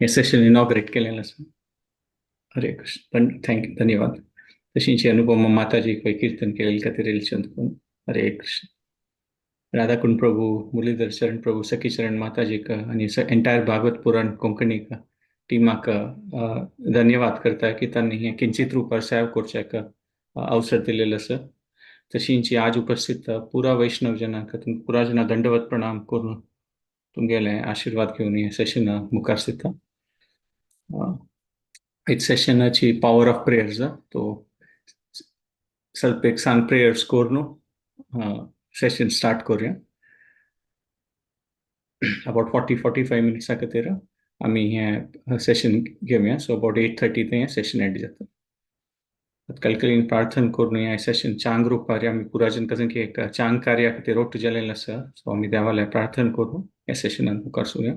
हें सेशन इनॉग्रेट केलेलें आसा. हरे कृष्ण, thank you, धन्यवाद. तशींची अनुपमा माताजी खंय कीर्तन केलेले खातीर येयले. हरे कृष्ण. राधाकुंड प्रभू, मुरलीधर शरण प्रभू, सखी शरण माताजीक आनी एंटायर भागवत पुराण कोंकणीक टिमाक धन्यवाद करता की तांणी हें किंचित रुपार सेव करच्याक अवसर दिलेलो आसा. तशींची आज उपस्थित पुरा वैष्णव जनांक पुरा जना दंडवत प्रणाम करून तुमगेले आशीर्वाद घेवन हें सेशन मुखार सरता. आयज सेशनाची पावर ऑफ प्रेयर्स, तो ಸ್ವಲ್ಪ एक सान प्रेयर्स करून सेशन स्टार्ट करूया. अबाउट 40-45 मिनट्सा खातीर आमी हें सेशन घेवया. सो अबाउट 8:30 ते हें सेशन एंड जाता. तत्कालीन प्रार्थना करून हें सेशन चांग रुपार आमी पुराजन कशें की एक चांग कार्या खातीर ओट्ट जालेलें आसा. सो आमी देवाले प्रार्थना करून ह्या सेशनाक मुखार सरुया.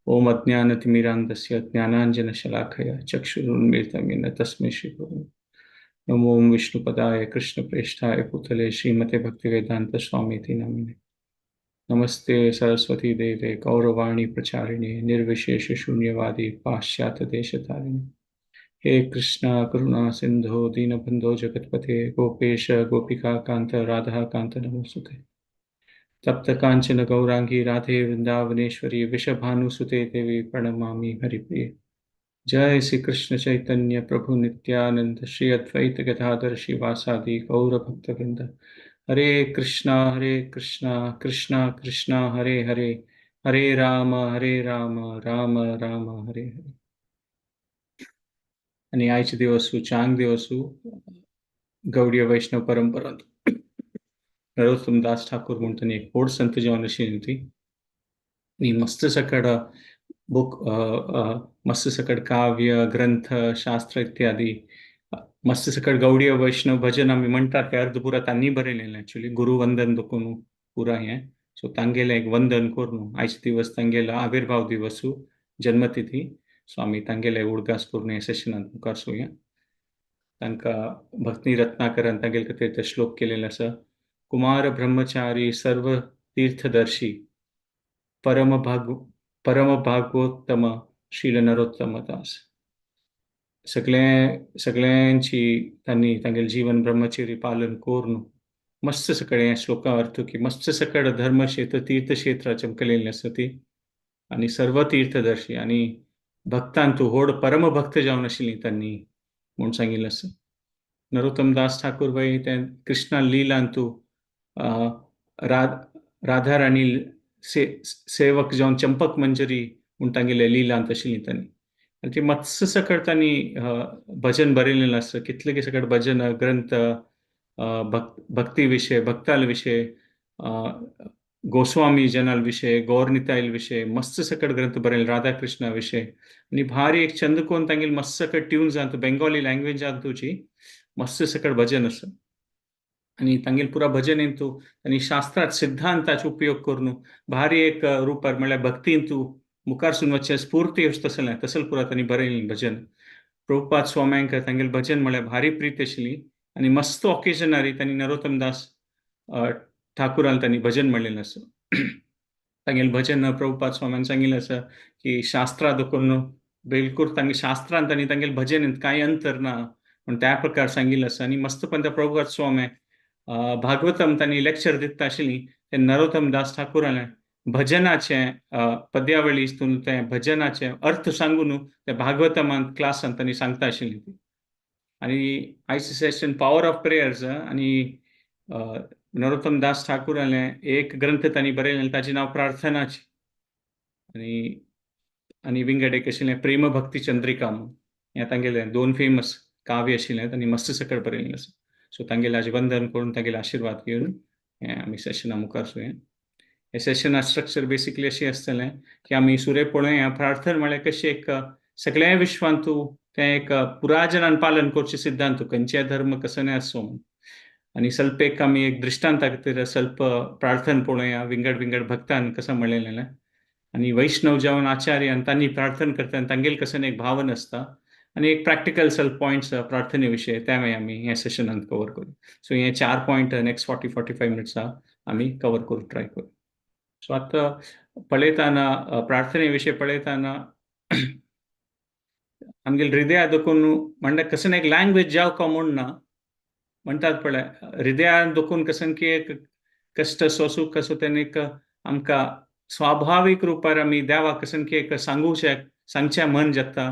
ओम अज्ञानतिमिरान्धस्य ज्ञानांजनशलाकया चक्षुरुन्मीलितं येन तस्मै श्रीगुरवे नमो. ओम विष्णुपदाय कृष्णप्रेष्ठाय भूतले श्रीमते भक्तिवेदांत स्वामीति नामिने. नमस्ते सरस्वती देवे गौरवाणी प्रचारिणे निर्विशेष शून्यवादी पाश्चात्य देशतारिणे. हे कृष्णा करुणा सिंधो दीनबंधो जगतपते गोपेश गोपिका कांत राधा कांत नमोस्तुते. तप्त कांचन गौरांगी राधे वृंदावनेश्वरी वृषभानुसुते देवी प्रणमामि हरिप्रिये. जय श्री कृष्ण चैतन्य प्रभु नित्यानंद श्री अद्वैत गदाधर श्रीवासादि गौर भक्त वृंद. हरे कृष्णा कृष्णा कृष्णा हरे हरे, हरे राम राम राम हरे हरे. आनी आयचे दिवसू चांग दिवसू गौडीय वैष्णव परंपरांत नरोत्तम दास ठाकूर म्हूण तांणी एक व्हड संत जावन आशिल्ली ती. आनी मस्त सकड बुक, मस्त सकड काव्य ग्रंथ शास्त्र इत्यादी, मस्त सकड गौडीय वैष्णव भजन आमी म्हणटात ते अर्द पुरा तांणी बरयलेलें. एक्चुली गुरुवंदन देखून पुरा हें. सो तांगेलें एक वंदन करून आयचे दिवस तांगेलो आविर्भाव दिवसू, जन्मतिथी. सो आमी तांगेले उडगास करून हे सेशनांत मुखार सरुया. तांकां भक्ती रत्नाकरान तांगेले खातीर ते श्लोक केलेले आसा. कुमार ब्रह्मचारी सर्व तीर्थदर्शी परम भाग परम भागवोत्तम श्रील नरोत्तम दास. सगळे सगळ्यांची तांणी तांगेलें जीवन ब्रह्मचर्य पालन करून मस्त सगळे ह्या श्लोका अर्थ की मस्त सकळ धर्मक्षेत्र तीर्थक्षेत्र चमकलेली आसा ती आनी सर्व तीर्थदर्शी आनी भक्तांतू व्हड परमभक्त जावन आशिल्ली तांणी म्हूण सांगिल्लें आसा. नरोत्तम दास ठाकूर बाई ते कृष्णा लिलांतू राधा राणी सेवक जावन चंपक मंजरी म्हूण तांगेले लिलांत आशिल्ली तांणी. आनी ती मत्स्य सकळ तांणी भजन बरयलेलें आसा. कितले सकळ भजन ग्रंथ भक्ती विशय, भक्ताल विशय, गोस्वामी जनाल विशय, गौरनितायल विशय मस्त सकळ ग्रंथ बरयले, राधा कृष्णा विशय. आनी भारी एक चंदकोन तांगेले मस्त सकळ ट्यून्स आहा, बेंगोली लँग्वेज आहा तुजी मस्त सकळ भजन आसा. आनी तांगेले पुरा भजन तूं आनी शास्त्रात सिद्धांताचो उपयोग करून भारी एक रुपार म्हळ्यार भक्तीन तूं मुखार वचचें स्फूर्ती तसलें तसलें पुरा तांणी बरयलें भजन. प्रभुपाद स्वाम्यांक तांगेलें भजन म्हळ्यार भारी प्रीत आशिल्ली आनी मस्त ऑकेजनारी तांणी नरोत्तम दास ठाकुरान तांणी भजन म्हणलेलें आसा. तांगेलें भजन प्रभुपाद स्वाम्यान सांगिल्लें आसा की शास्त्रा देखून बिलकुल तांगे शास्त्रान तांणी तांगेलें भजन कांय अंतर ना म्हण त्या प्रकार सांगिल्लें आसा. आनी मस्तपण त्या प्रभुपाद स्वामी भागवतम तांणी लेक्चर दिता आशिल्ली ते नरोत्तम दास ठाकुरालें भजनाचें पद्यावळी हितून तें भजनाचें अर्थ सांगून ते भागवतमान क्लासान तांणी सांगता आशिल्ली ती. आनी आयचे सेशन पावर ऑफ प्रेयर्स आनी नरोत्तम दास ठाकुरालें एक ग्रंथ तांणी बरयलें ताचें नांव प्रार्थनाची. आनी आनी विंगड एक आशिल्लें प्रेम भक्ती चंद्रिका म्हूण, हें तांगेलें दोन फेमस काव्य आशिल्लें तांणी मस्त सकळ बरयलें आसा. सो तांगेलें आयज वंदन करून तांगेले आशिर्वाद घेवन हें आमी सेशना मुखार सरुया. हे सेशना स्ट्रक्चर बेसिकली अशें आसतलें की आमी सुरे पळोवया प्रार्थना म्हळ्यार कशें एक सगळ्या विश्वांतू तें एक पुराजनान पालन करचें सिद्धांत, खंयचेय धर्म कसोय आसूं. आनी स्वल्प एक आमी एक दृश्टांता खातीर स्वल्प प्रार्थना पळोवया विंगड विंगड भक्तान कसो म्हणलेलें. आनी वैष्णव जावन आचार्य तांणी प्रार्थना करता आनी तांगेले कसो एक भावन आसता आनी एक प्रॅक्टिकल सेल्फ पॉयंट्स प्रार्थने विशय ते मागीर आमी ह्या सेशनान कवर करूं. सो हे चार पॉयंट नेक्स्ट 40-45 मिनट्सा आमी कवर करूंक ट्राय करूं. सो आतां पळयतना प्रार्थने विशय पळयतना आमगेले हृदया देखून म्हणल्यार कसं एक लँग्वेज जाव का म्हूण ना म्हणटात पळय, हृदयान देखून कसं की एक कश्ट असो सूख असो तेन्ना एक आमकां स्वाभावीक रुपार आमी देवाक कसं की एक सांगूशें सांगचें मन जाता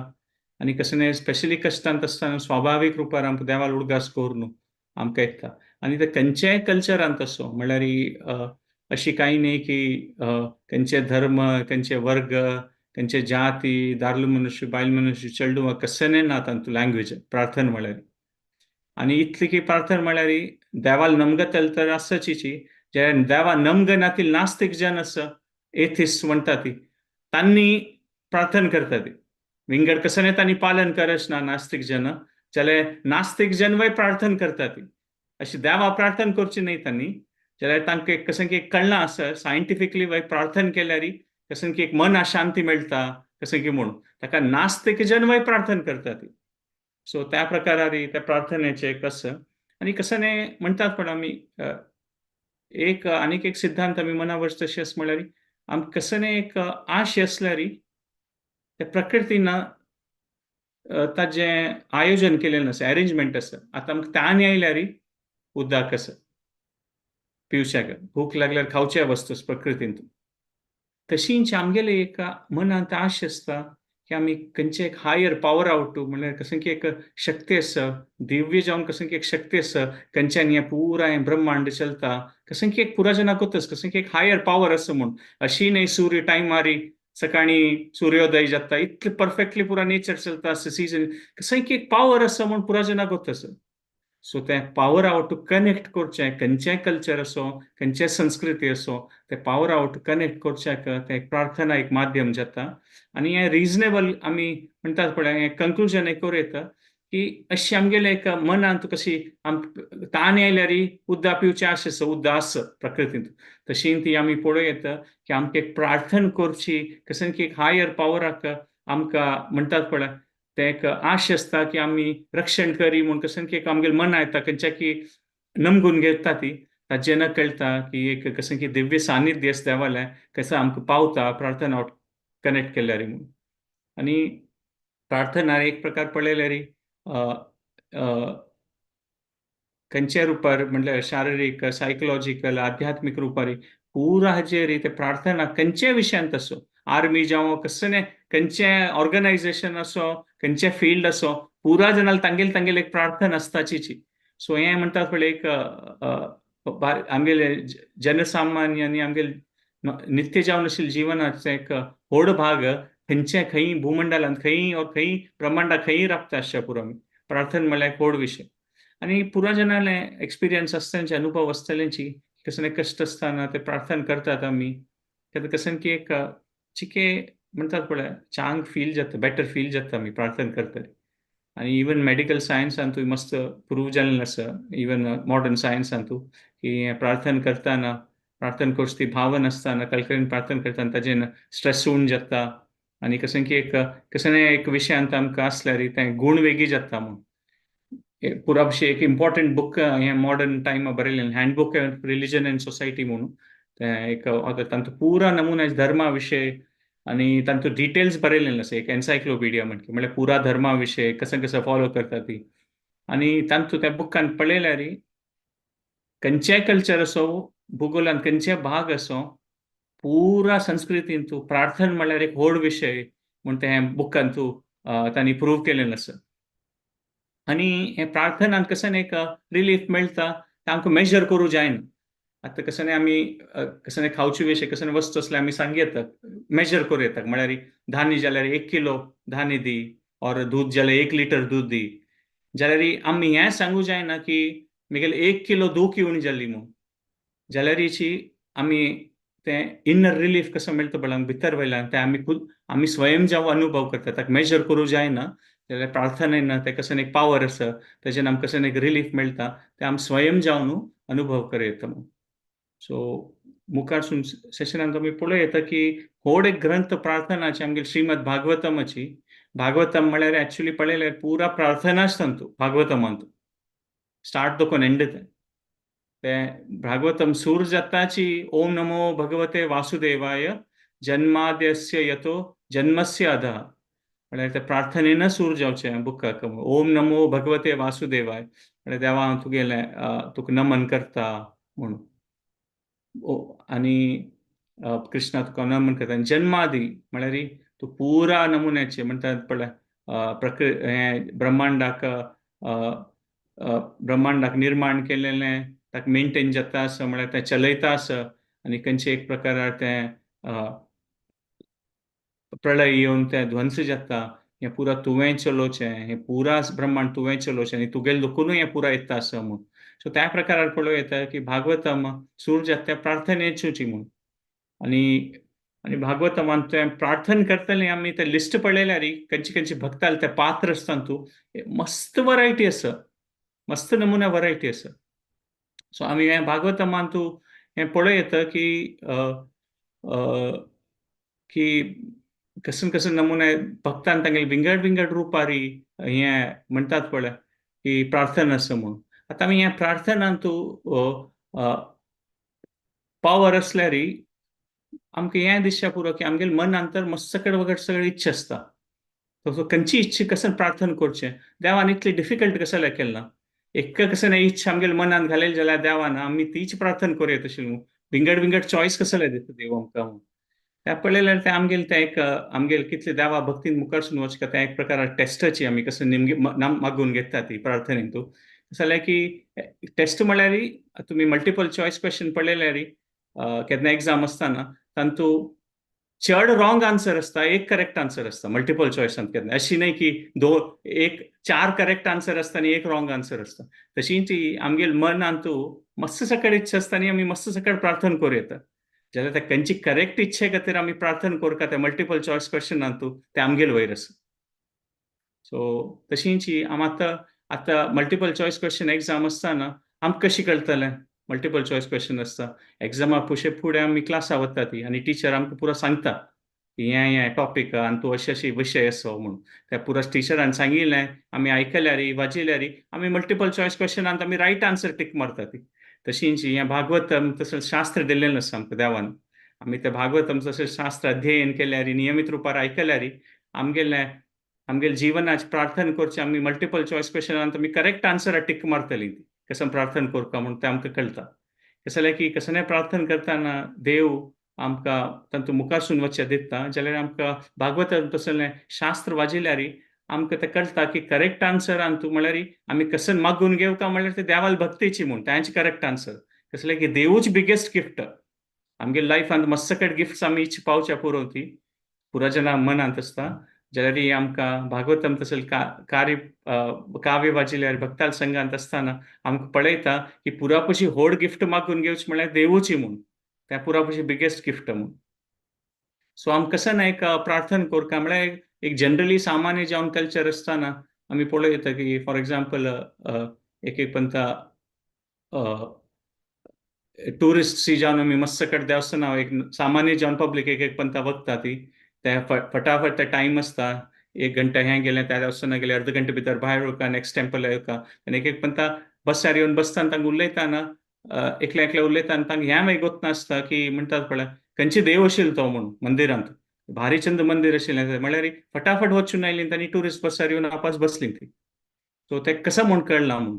आनी कसं स्पेशली कश्टांत आसतना स्वाभावीक रुपार आमकां देवाक उडगास करून आमकां येता. आनी ते खंयच्याय कल्चरांत असो म्हणल्यार अशी कांय न्ही की खंयचे धर्म, खंयचे वर्ग, खंयचे जाती, दादलो मनुष्य बायल मनुष्य चेडूं कसलें ना तांतू लँग्वेज प्रार्थना म्हळ्यार. आनी इतली की प्रार्थना म्हळ्यार देवाल नमगतल तर आसाचीची, जे देवा नमगना ती नास्तिक जन आसा, एथिस्ट म्हणटा ती, तांणी प्रार्थना करता ती विंगड कसं तांणी पालन करच ना नास्तिक जन, जाल्यार नास्तिक जन वय प्रार्थना करता ती. अशी देवा प्रार्थना करची न्हय तांणी, जाल्यार तांकां एक कसं की एक कळना आसा सायंटिफिकली वय प्रार्थना केल्यार कसं की एक मना शांती मेळटा कसं की म्हणून ताका नास्तिक जन वय प्रार्थना करता ती. सो त्या प्रकारारी त्या प्रार्थनेचें कसं आनी कसं न्ही म्हणटात पण आमी एक आनीक एक सिद्धांत आमी मना वचता तशें आसा म्हणल्यार आमकां कसं न्ही एक आश आसल्यार त्या प्रकृतीन ताजें आयोजन केलेलें आसा, एरेंजमेंट आसा. आतां आमकां तान आयल्यार उदक आसा पिवच्याक, भूक लागल्यार खावच्या वस्तू प्रकृतींत. तशींच आमगेले एक मनांत आश आसता की आमी खंयचे एक हायर पावर आवट म्हणल्यार कसं की एक शक्ती आसा, दिव्य जावन कसं की एक शक्ती आसा, खंयच्यान हें पुराय हें ब्रह्मांड चलता, कसं की एक पुराजनाक वतस कसं की एक हायर पावर आसा म्हूण. अशी न्हय सूर्य टायमारी सकाळीं सुर्योदय जाता, इतले परफेक्टली पुरा नेचर चलता आसा, सिजन कसं की एक पावर आसा म्हूण पुराजनाक वतस. सो तें पावर आवट टू कनेक्ट करचें, खंयचें कल्चर असो, खंयचे संस्कृती असो, तें पावर आवट टू कनेक्ट करच्याक तें एक प्रार्थना एक माध्यम जाता. आनी हें रिजनेबल आमी म्हणटात पळय, हें कंक्लुजन एक करूं येता की अशी आमगेले एक मनांत कशी तान आयल्यार उदक पिवचें आशें आसा, उदक आसा प्रकृतींत, तशी ती आमी पळोवं येता की आमकां एक प्रार्थना करची कसं की एक हायर पावराक आमकां म्हणटात पळय तें एक आश आसता की आमी रक्षण करी म्हूण कसं की एक आमगेले मना येता, खंयच्या की नमगून घेता ती, ताजें न कळटा की एक कसं की दिव्य सानिध्य आसा देवालें, कसं आमकां पावता प्रार्थना कनेक्ट केल्यार म्हूण. आनी प्रार्थना एक प्रकार पळयल्यार खंयच्या रुपार म्हणल्यार शारिरीक, सायकोलॉजिकल, आध्यात्मीक रुपार पुरा हाजेर ते प्रार्थना खंयच्या विशयांत आसो, आर्मी जावं कसलें खंयचें ऑर्गनायजेशन असो, खंयचें फिल्ड असो, पुरा जनाल तांगेल तांगेल एक प्रार्थना आसताचीची. सो हें म्हणटात पळय एक आमगेले जनसामान्य आनी आमगेले नित्य जावन आशिल्ल्या जिवनाचो एक व्हड भाग खंयचे खंय भूमंडलांत खंय और खंय ब्रह्मांडा खंय राबता आसच्या पुरो आमी प्रार्थना म्हणल्यार एक व्हड विशय. आनी पुरा जनाले एक्सपिरियन्स आसतल्यांचे, अनुभव आसतल्यांची कसले कश्ट आसतना ते प्रार्थना करतात आमी, तेन्ना कसं की एक चिके म्हणटात पळय चांग फील जाता, बेटर फील जाता आमी प्रार्थना करतले. आनी इवन मेडिकल सायन्सांतूय मस्त प्रूव जाल्लें आसा, इवन मॉडर्न सायन्सांतू की प्रार्थना करतना, प्रार्थना करची ती भावना आसतना, कलकलीन प्रार्थना करतना ताजेन स्ट्रेस उण जाता आनी कसं की एक कसं एक विशयांत आमकां आसल्यार तें गूण वेगळी जाता म्हूण. पुरा भशेन एक इम्पॉर्टंट बूक हें मॉडर्न टायमार बरयलें, handbook of religion and society म्हणून, तें एक तांचो पुरा नमुना धर्मा विशय आनी तांचो डिटेल्स बरयलें आसा, एक एन्सायक्लोपिडिया म्हणटा, म्हणल्यार पुरा धर्मा विशय कसं कसं फॉलो करता ती. आनी तांचो त्या बुकान पळयल्यार खंयचेय कल्चर असो, भुगोलान खंयचेय भाग असो, पुरा संस्कृतीन तूं प्रार्थना म्हणल्यार एक व्हड विशय म्हूण तें बुकान तूं तांणी प्रूव केलें आसा. आनी हें प्रार्थनान कसं एक रिलीफ मेळटा तें आमकां मेजर करूं जायना. आतां कसं न्ही आमी कसं न्ही खावचे विशय कसं न्ही वस्तू आसल्यार आमी सांग येता, मेजर करूं येता, म्हळ्यार धान्य जाल्यार 1 किलो धान्य दी और दूद जाल्यार 1 लिटर दूद दी, जाल्यार आमी हें सांगू जायना की म्हगेलें 1 किलो दूख येवन जाली म्हूण, जाल्यार हेची आमी तें इनर रिलीफ कसो मेळटा पळय भितर वयल्यान तें आमी खूद आमी स्वयं जावं अनुभव करता, ताका मेजर करूं जायना. जाल्यार प्रार्थना ना तें कसं एक पावर आसा, तेजेन आमकां कसं एक रिलीफ मेळटा तें आमी स्वयं जावन अनुभव करूं येता म्हूण. सो मुखार सेशनांत आमी पळोवं येता की व्हड एक ग्रंथ प्रार्थनाची आमगेली श्रीमद भागवतमाची. भागवतम म्हळ्यार एक्चुअली पळयल्यार पुरा प्रार्थनाच तांतू भागवतमांत स्टार्ट दोकोन एंड तें. तें भागवतम सूर जाताची ओम नमो भगवते वासुदेवाय जन्माद्यस्य यतो जन्मस्य अधः. म्हळ्यार ते प्रार्थनेन सूर जावचें बुकाक. ओम नमो भगवते वासुदेवाय म्हळ्यार देवा हांव तुगेलें तुका नमन करता म्हणून. आनी कृष्णा तुका नमन करता. आनी जन्मादी म्हळ्यार तूं पुरा नमुन्याचे म्हणटात पळय हें ब्रह्मांडाक ब्रह्मांडाक निर्माण केलेलें, ताका मेनटेन जाता आसा, म्हळ्यार तें चलयता आसा. आनी खंयचे एक प्रकारार तें प्रलय येवन तें ध्वंस जाता. हें पुरा तुवें चलोवचें, हें पुरा ब्रह्मांड तुवें चलोवचें आनी तुगेले दुखूनय हें पुरा येता आसा म्हूण. सो त्या प्रकारार पळोवं येता की भागवतम सूर जाता त्या प्रार्थनेची म्हूण. आनी आनी भागवतमान तें प्रार्थना करतले आमी तें लिस्ट पळयल्यार खंयचे खंयचे भक्ताले ते पात्र आसता तूं मस्त वरायटी आसा, मस्त नमुना वरायटी आसा. सो आमी हें भागवतमान तूं हें पळोवं येता की की कसन कसन नमुने भक्तान तांगेले विंगड विंगड रुपारी हें म्हणटात पळय की प्रार्थना आसा म्हूण. आतां आमी ह्या प्रार्थनान तूं पावर आसल्यार आमकां हें दिसच्या पुरो की आमगेले मनान तर मस्त सकड वगड सगळी इच्छा आसता. सो खंयची इच्छा कसन प्रार्थना करचें, देवान इतली डिफिकल्ट कसलें केलें ना. एक कसन इच्छा आमगेले मनान घालेली जाल्यार देवान आमी तीच प्रार्थना करूं येता आशिल्ली. विंगड विंगड चॉयस कसलें दिता देव आमकां म्हूण. त्या पळयल्यार तें आमगेलें तें एक आमगेले कितले देवा भक्तीन मुखारसून वचका तें एक प्रकार टेस्टाची आमी कसं निमगे मागून घेता ती प्रार्थनेन तूं. जाल्यार की टेस्ट म्हळ्यार तुमी मल्टिपल चॉयस क्वेश्चन पळयल्यार केन्ना एग्जाम आसतना तांतू चड रॉंग आन्सर आसता, एक करेक्ट आन्सर आसता मल्टिपल चॉयसान केन्ना. अशी न्हय की दोन एक चार करेक्ट आन्सर आसता आनी एक रॉंग आन्सर आसता. तशी ती आमगेले मनान तूं मस्त सकड इच्छा आसता आनी आमी मस्त सकड प्रार्थना करूं येता. जाल्यार त्या खंयची करेक्ट इच्छे खातीर आमी प्रार्थना करता त्या मल्टिपल चॉयस क्वेश्चनान तूं तें आमगेले वयर आसा. सो तशींच आम आतां आतां मल्टिपल चॉयस क्वेश्चन एग्जाम आसतना आमकां कशी कळटलें मल्टिपल चॉयस क्वेश्चन आसता. एग्जामा पुशे फुडें आमी क्लासा वता ती आनी टिचर आमकां पुरो सांगता की हें हें टॉपीक आनी तूं अशे अशे विशय आसा म्हूण. त्या पुरो टिचरान सांगिल्लें आमी आयकल्यार वाजयल्यार आमी मल्टिपल चॉयस क्वेश्चनान आमी रायट आन्सर टीक मारता ती. तशींच हें भागवतम तशें शास्त्र दिल्लें आसा आमकां देवान. आमी तें भागवतम तशें शास्त्र अध्ययन केल्यार नियमीत रुपार आयकल्यार आमगेलें आमगेले जिवनाच प्रार्थना करचें आमी मल्टिपल चॉयस क्वेश्चनान आमी करेक्ट आन्सर टीक मारतली ती. कसं प्रार्थना करता म्हूण तें आमकां कळटा. कशें जाल्यार की कसलें प्रार्थना करतना देव आमकां तांतूं मुखारसून वचचें दिता जाल्यार आमकां भागवत तसलें शास्त्र वाजयल्यार आमकां तें कळटा की करेक्ट आन्सर तूं म्हळ्यार आमी कसन मागून घेवका म्हळ्यार तें देवाल भक्तीची म्हूण तांचे करेक्ट आन्सर. कसलें की देवूच बिगेस्ट गिफ्ट आमगे लायफांत मस्त कडेन गिफ्ट्स आमी इच्छा पावच्या पुरो ती पुरा जना मनांत आसता. जाल्यार आमकां भागवतम तसलें कार्य काव्य वाचिल्यार भक्ताल संघांत आसतना आमकां पळयता की पुरापशी व्हड गिफ्ट मागून घेवचें म्हळ्यार देवूची म्हूण, त्या पुरापशी बिगेस्ट गिफ्ट म्हूण. सो आम कसं ना एक प्रार्थना करता म्हळ्यार एक जनरली सामान्य जावन कल्चर आसतना आमी पळयता की फॉर एग्जाम्पल एक एक पंता ट्युरिस्ट जावन आमी मस्त कडेन देवस्थाना एक सामान्य जावन पब्लीक एक एक पंता वता ती ते फटाफट ते टायम आसता एक घंटा हें गेलें त्या देवस्थाना गेलें अर्द घंटे भितर भायर वता नेक्स्ट टेम्पल येवका आनी एक एक पंता बसार येवन बसता आनी तांकां उलयतना एकले एकले उलयता आनी तांकां ह्या मागीर गोत नासता की म्हणटात पळय खंयचे देव आशिल्लो तो म्हणून मंदिरांत भारीचंद मंदीर आशिल्लें म्हळ्यार फटाफट वचून आयलीं आनी ट्युरिस्ट बसार येवन आपस बसलीं ती. सो तें कसं म्हूण कळना म्हूण.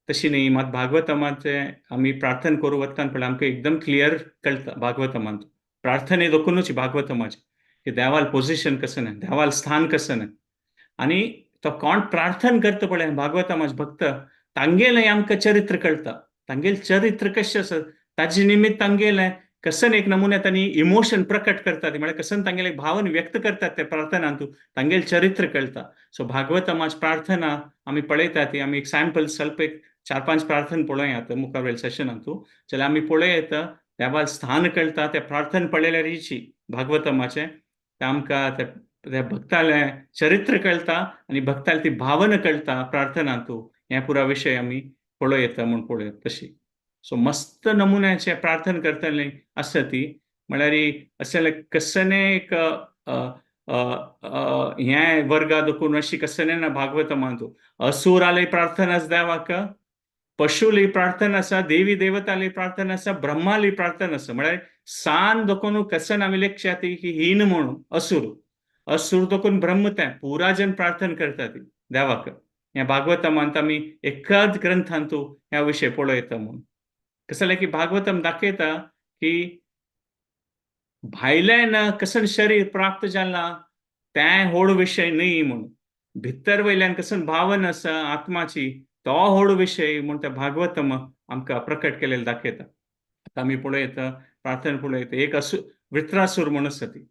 तशी न्ही मात भागवतमाचें आमी प्रार्थना करूं वतना पळय आमकां एकदम क्लियर कळटा भागवतमांत प्रार्थने देखूनच भागवतमाचें की देवाल पोजिशन कसं ना, देवाल स्थान कसं ना. आनी तो कोण प्रार्थना करता पळय भागवतमाचे भक्त तांगेलें आमकां चरित्र कळटा, तांगेलें चरित्र कशें आसा ताजे निमित्त तांगेलें कसन एक नमुन्यात आनी इमोशन प्रकट करतात म्हळ्यार कसन तांगेलें भावन व्यक्त करतात ते प्रार्थनांतू तांगेलें चरित्र कळटा. सो भागवतमाची प्रार्थना आमी पळयता ती आमी एक सॅम्पल स्वल्प एक चार पांच प्रार्थना पळोवया आतां मुखार वयल्या सेशनांतू. जाल्यार आमी पळोवया येता देवाल स्थान कळटा त्या प्रार्थना पळयल्यार हिची भागवतमाचें तें आमकां त्या भक्तालें चरित्र कळटा आनी भक्ताले ती भावना कळटा प्रार्थनांतू. हें पुरा विशय आमी पळोवया येता म्हूण पळोवया तशी. सो मस्त नमुन्याचें प्रार्थना करतलें आसा ती म्हळ्यार अशें कसने एक हें वर्गा देखून अशी कसने ना भागवतमांतू असुराले प्रार्थना देवाक, पशुली प्रार्थना आसा, देवी देवताली प्रार्थना आसा, ब्रह्माली प्रार्थना आसा. म्हळ्यार सान देखून कसन आमी लेखच्या ती की हीन म्हणून असुर असुर तकून ब्रह्म तें पुरा जन प्रार्थना करता ती देवाक. ह्या भागवतमांत आमी एकाच ग्रंथांतू ह्या विशय पळयता म्हणून. कसं जालें की भागवतम दाखयता की भायल्यान कसन शरीर प्राप्त जाला तें व्हड विशय न्ही म्हणून, भितर वयल्यान कसन भावन आसा आत्माची तो व्हड विशय म्हूण त्या भागवतम आमकां प्रकट केलेले दाखयता. आतां आमी पळयता प्रार्थना पळयता, एक वृत्रासूर म्हूण आसा ती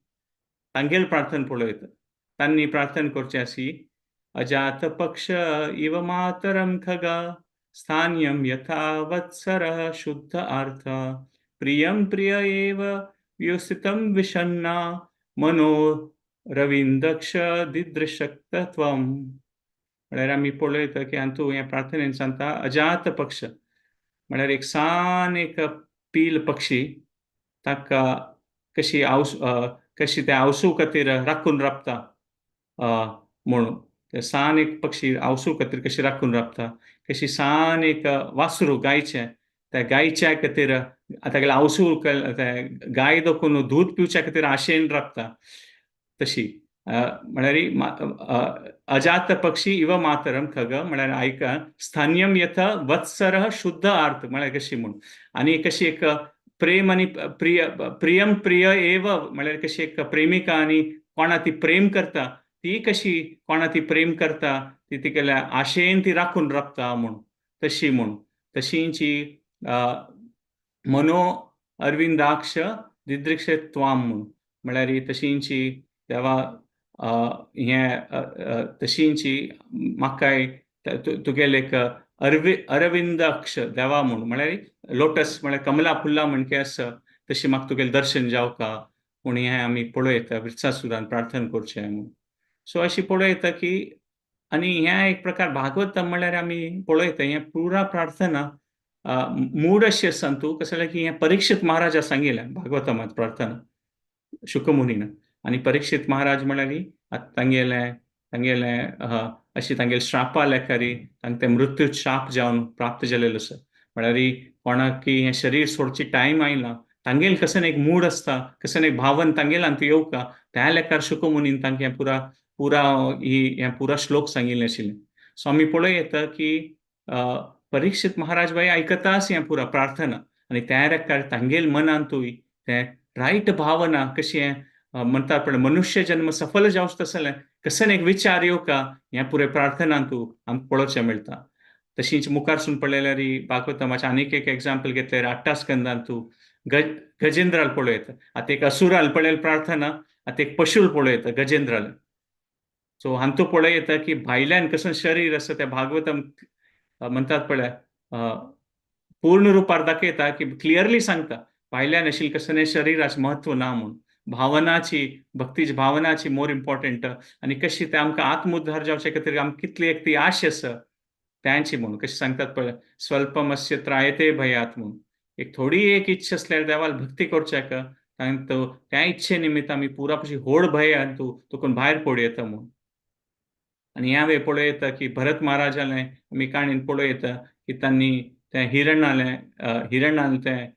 तांगेल प्रार्थना पळयता. तांणी प्रार्थना करची आसी, अजात पक्ष इव मातरम खगा स्थान्यम यथा वत्सर शुद्ध अर्थ प्रियम प्रिय एव व्यवस्थितम विषन्ना मनो रविंदक्ष दिदृशक्तत्वम. म्हळ्यार आमी पळयता की हातूंत ह्या प्रार्थनेन सांगता अजात पक्ष म्हळ्यार एक सान एक पील पक्षी ताका कशी आवस कशी ते आवसू खातीर राखून राबता म्हणून, ते सान एक पक्षी आवसू खातीर कशी राखून राबता, कशी सान एक वासरू गायचें त्या गायच्या खातीर तागेले आवसू गाय दखून दूद पिवच्या खातीर आशेन राबता तशी. म्हळ्यार अजात पक्षी इव मातरम खग म्हळ्यार आयका स्थान्यम यथा वत्सर शुद्ध आर्थ म्हळ्यार कशी म्हूण. आनी कशी एक प्रेम आनी प्रिय प्रियम प्रिय एव म्हळ्यार कशी एक प्रेमिका आनी कोणा ती प्रेम करता ती कशी कोणा ती प्रेम करता ती तिगेल्या आशेन ती राखून राबता म्हूण तशी म्हूण. तशींची मनो अरविंदाक्ष दिदृक्ष त्वाम म्हूण म्हळ्यार तशींची देवा हें तशींची म्हाकाय तुगेले एक अरविंदाक्ष देवा म्हूण म्हळ्यार लोटस म्हळ्यार कमला फुल्ला म्हणके आसा तशी म्हाका तुगेलें दर्शन जावका म्हूण हें आमी पळयता वृत्सासुरान प्रार्थना करचें म्हूण. सो अशी पळयता की आनी हें एक प्रकार भागवतम म्हळ्यार आमी पळयता हें पुरा प्रार्थना मूड अशी आसा तूं कशें जालें की हें परीक्षित महाराजा सांगिल्लें भागवतमांत प्रार्थना शुकमुनीन. आनी परीक्षित महाराज म्हळ्यार आतां तांगेलें तांगेलें अशी तांगेले श्रापा लेखारी तांकां तें मृत्यू शाप जावन प्राप्त जालेलो आसा. म्हळ्यार कोणाक की हें शरीर सोडची टायम आयला तांगेल कसन एक मूड आसता कसन एक भावन तांगेलान येवका त्या लेखार शुकमुनीन तांकां पुरा पुरा ही हें पुरा श्लोक सांगिल्लें आशिल्लें. सो आमी पळय येता की परीक्षित महाराज बाई आयकताच हें पुरा प्रार्थना आनी त्या रेखार तांगेल मनांतूय तें रायट भावना कशी हें म्हणतात पण मनुष्य जन्म सफल जावचो तसलें कसन एक विचार येवका हें पुरे प्रार्थनांतू आमकां पळोवचें मेळटा. तशींच मुखार सून पळयल्यार भागवतमाचें आनीक एक एग्जाम्पल घेतल्यार आठ्ठा स्कंदांतू गजेंद्राल पळयता. आतां एक असुराल पळयल प्रार्थना, आतां एक पशूल पळयता गजेंद्राल. सो हांतू पळयता की भायल्यान कसं शरीर आसा त्या भागवतम म्हणतात पळय पूर्ण रुपार दाखयता की क्लियरली सांगता भायल्यान आशिल्लें कसलें शरीराचें म्हत्व ना म्हूण, भावनाची भक्तीची भावनाची मोर इम्पॉर्टंट आनी कशी ते आमकां आत्मोद्धार जावचे खातीर आमकां कितली एक ती आश आसा त्यांची म्हूण. कशें सांगतात पळय स्वल्पमस्य त्रायते भयात म्हूण, एक थोडी एक इच्छा आसल्यार देवाल भक्ती करच्याक तो त्या इच्छे निमित्त आमी पुरा पशी होड भय तूं तुकून भायर पडयता म्हूण. आनी ह्या वेळ पळयता की भरत महाराजालें आमी काणयेन पळयता की तांणी तें हिरणालें हिरणान तें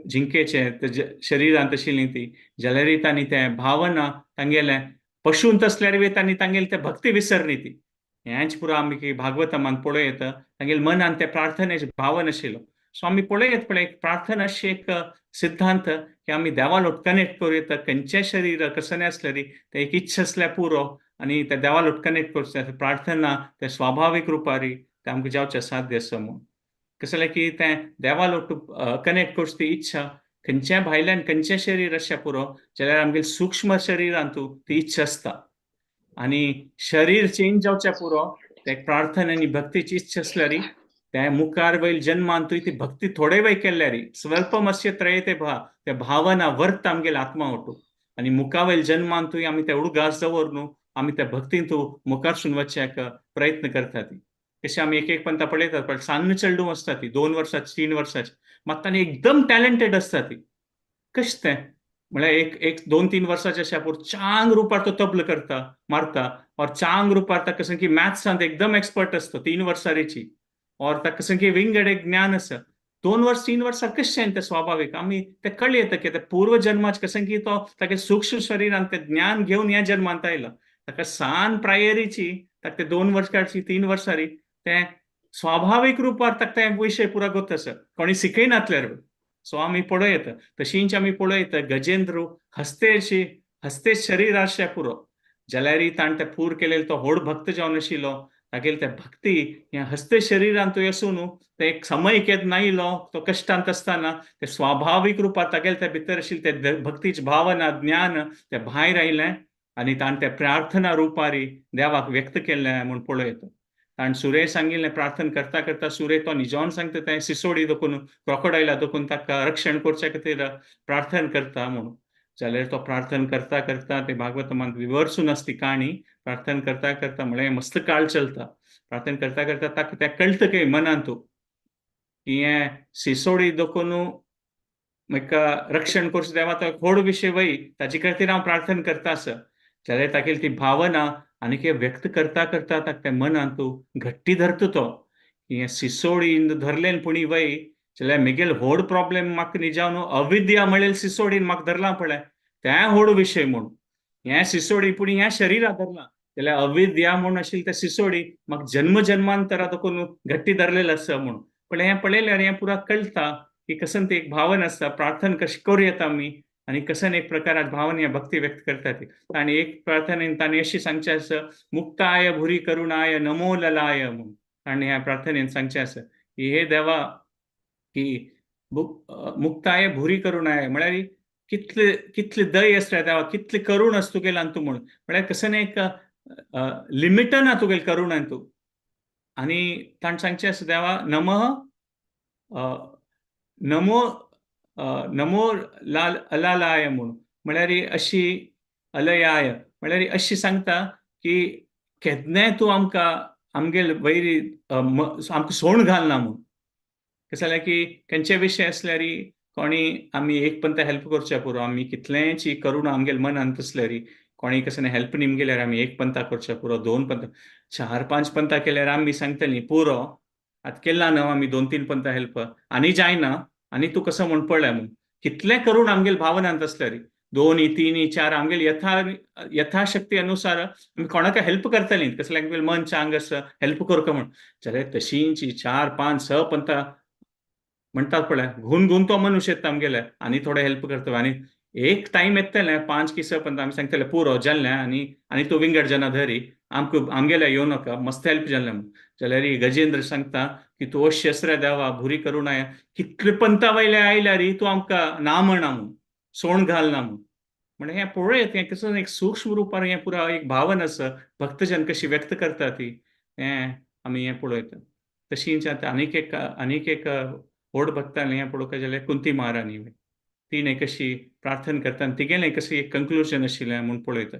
जिंकेचें शरिरांत आशिल्ली ती जाल्यारय तांणी तें भावना तांगेलें पशूंत आसल्यार तांणी तांगेलें तें भक्ती विसरली ती. हेंच पुरो आमी भागवतमान पळयता तांगेले मनान तें प्रार्थनेचें भावन आशिल्लो. सो आमी पळयत पळय एक प्रार्थना अशी एक सिद्धांत की आमी देवालोट कनेक्ट करूं येता खंयचें शरीर कसलें आसल्यार तें एक इच्छा आसल्यार पुरो आनी त्या देवालोट कनेक्ट करचें प्रार्थना तें स्वाभावीक रुपारी तें आमकां जावचें साध्य आसा म्हूण. कशें जालें की तें देवालोट कनेक्ट करची ती इच्छा खंयच्या भायल्यान खंयचें शरीर आसचें पुरो जाल्यार आमगेले सूक्ष्म शरिरांतू ती इच्छा आसता आनी शरीर चेंज जावचें पुरो ते प्रार्थना आनी भक्तीची इच्छा आसल्यार त्या मुखार वयल जन्मांतूय ती भक्ती थोडे वेळ केल्यार स्वल्पमस्य त्रयते भा त्या भावना वर्त आमगेले आत्मा वटू आनी मुखावयल जन्मांतूय आमी ते उडगास दवर न्हू आमी त्या भक्तींतू मुखार वचच्याक प्रयत्न करता ती. कशें आमी एक एक पंता पळयतात पण सान्न चेडूं आसता ती 2 वर्साची 3 वर्साची मात तांणी एकदम टॅलेंटेड आसता ती. कशें तें म्हळ्यार एक एक 2-3 वर्साचे अशें पूण चांग रुपार तो तबल करता मारता और चांग रुपार ताका कसं की मॅथ्सांत एकदम एक्सपर्ट आसता 3 वर्सांची और ताका कसं की विंगड एक ज्ञान आसा. 2 वर्स 3 वर्सां कशें तें स्वाभावीक आमी तें कळ्ळें येता की तें पूर्व जन्माच कशें की तो तागे सूक्ष्म शरीरान तें ज्ञान घेवन ह्या जन्मांत आयलो. ताका सान प्रायरीची ताका ते 2 वर्साची 3 वर्सांनी तें स्वाभावीक रुपार ताका तें विशय पुरा गोत आसा, कोणी शिकयनातल्यार. सो आमी पळयता तशींच आमी पळयता गजेंद्र हस्तेशी हस्ते शरीर आसचें पुरो जाल्यार ताणें तें पूर केलें. तो व्हड भक्त जावन आशिल्लो, तागेले ते भक्ती ह्या हस्ते शरीरान तो आसून ते एक समय केन्ना आयलो तो कश्टांत आसतना ते स्वाभावीक रुपार तागेले ते भितर आशिल्ले ते भक्तीची भावना ज्ञान ते भायर आयलें आनी ताणें ते प्रार्थना रुपारी देवाक व्यक्त केलें म्हूण पळयता. ताणें सुरे सांगिल्लें प्रार्थना करता करता सुरे तो निजोन सांगता तें सिसोडी दोकून क्रोकोडायला दोकून ताका रक्षण करचे खातीर प्रार्थना करता म्हणून. जाल्यार तो प्रार्थना करता करता ते भागवतमांत विवर्सून आसती काणी. प्रार्थना करता करता म्हळ्यार मस्त काळ चलता. प्रार्थना करता करता ताका तें कळटा काय मनांत की हें सिसोडी दोकून म्हाका रक्षण करचें देवा तो व्हड विशय वय ताजे खातीर हांव प्रार्थना करता आसा. जाल्यार तागेली ती भावना आनी कितें व्यक्त करता करता ताका तें मनांत घट्टी धरता तो की हें सिसोडीन धरलें पुणी वय जाल्यार म्हगेल व्हड प्रॉब्लेम म्हाका निजावन अविद्या म्हणलें सिसोडीन म्हाका धरलां पळय तें व्हड विशय म्हूण. हें सिसोडी पूण ह्या शरीरा धरलां जाल्यार अविद्या म्हूण आशिल्लें तें सिसोडी म्हाका जन्म जन्मांतरा देखून घट्टी धरलेलें आसा म्हूण. पण हें पळयल्यार हें पुरा कळटा की कसन ती एक भावना आसता प्रार्थना कशी करूं येता आमी आनी कसन एक प्रकारात भावना ह्या भक्ती व्यक्त करता ती. आनी एक प्रार्थनेन ताणें अशी सांगचें आसा मुक्ताय भुरी करुणाय नमो ललाय म्हूण. ताणें ह्या प्रार्थनेन सांगचें आसा की हे देवा की मुक्ताय भुरी करुणाय म्हळ्यार कितले कितले दय आसता देवा, कितले करुण आसा तुगेल्यान तूं म्हूण. म्हळ्यार कसन एक लिमिट ना तुगेले करुणान तूं. आनी ताणें सांगचें आसा देवा नमः नमो नमो लाल अलालाय म्हूण. म्हळ्यार अशी अलयाय म्हळ्यार अशी सांगता की केन्नाय तूं आमकां आमगेल वैरी आमकां सोण घालना म्हूण. कशें जाल्यार की खंयचे विशय आसल्यार कोणी आमी एक पंता हेल्प करच्या पुरो आमी कितलेंची करुणा आमगेल मनांत आसल्यार कोणी कसलें हेल्प निम गेल्यार आमी एक पंता करच्या पुरो 2 पंता 4 5 पंता केल्यार आमी सांगतली पुरो आतां केला न्हू आमी 2 3 पंता हेल्प आनी जायना आनी तूं कसो म्हूण पळय म्हूण. कितलें करुण आमगेल भावनांत आसल्यार 2 3 4 आमगेल यथाशक्ती अनुसार आमी कोणाक हेल्प करतली कसलें आमगेल मन चांग आसा हेल्प करका म्हूण. जाल्यार तशींची 4 5 6 पंता म्हणटात पळय घून घून तो मनुष्य येता आमगेले आनी थोडे हेल्प करता आनी एक टायम येतलें 5 की 6 पंता आमी सांगतले पुरो जाल्लें आनी आनी तूं विंगड जना धरी आमकां आमगेले येवं नाका मस्त हेल्प जाल्लें म्हूण. जाल्यार गजेंद्र सांगता की तूं अशें आसरे देवा भुरी करुणाय कितले पंता वयले आयल्यार तूं आमकां ना म्हणा म्हूण सोण घालना म्हूण. म्हणल्यार हें पळयत हें कसो एक सूक्ष्म रुपार हें पुरा एक भावना आसा भक्तजन कशी व्यक्त करता ती हें आमी हें पळयता. तशींच आतां आनीक एक व्हड भक्तांनी हें पळोवपाक जाल्यार कुंती महाराणी तिणें कशी प्रार्थना करता आनी तिगेलें कशें एक कंक्लुजन आशिल्लें म्हूण पळयता.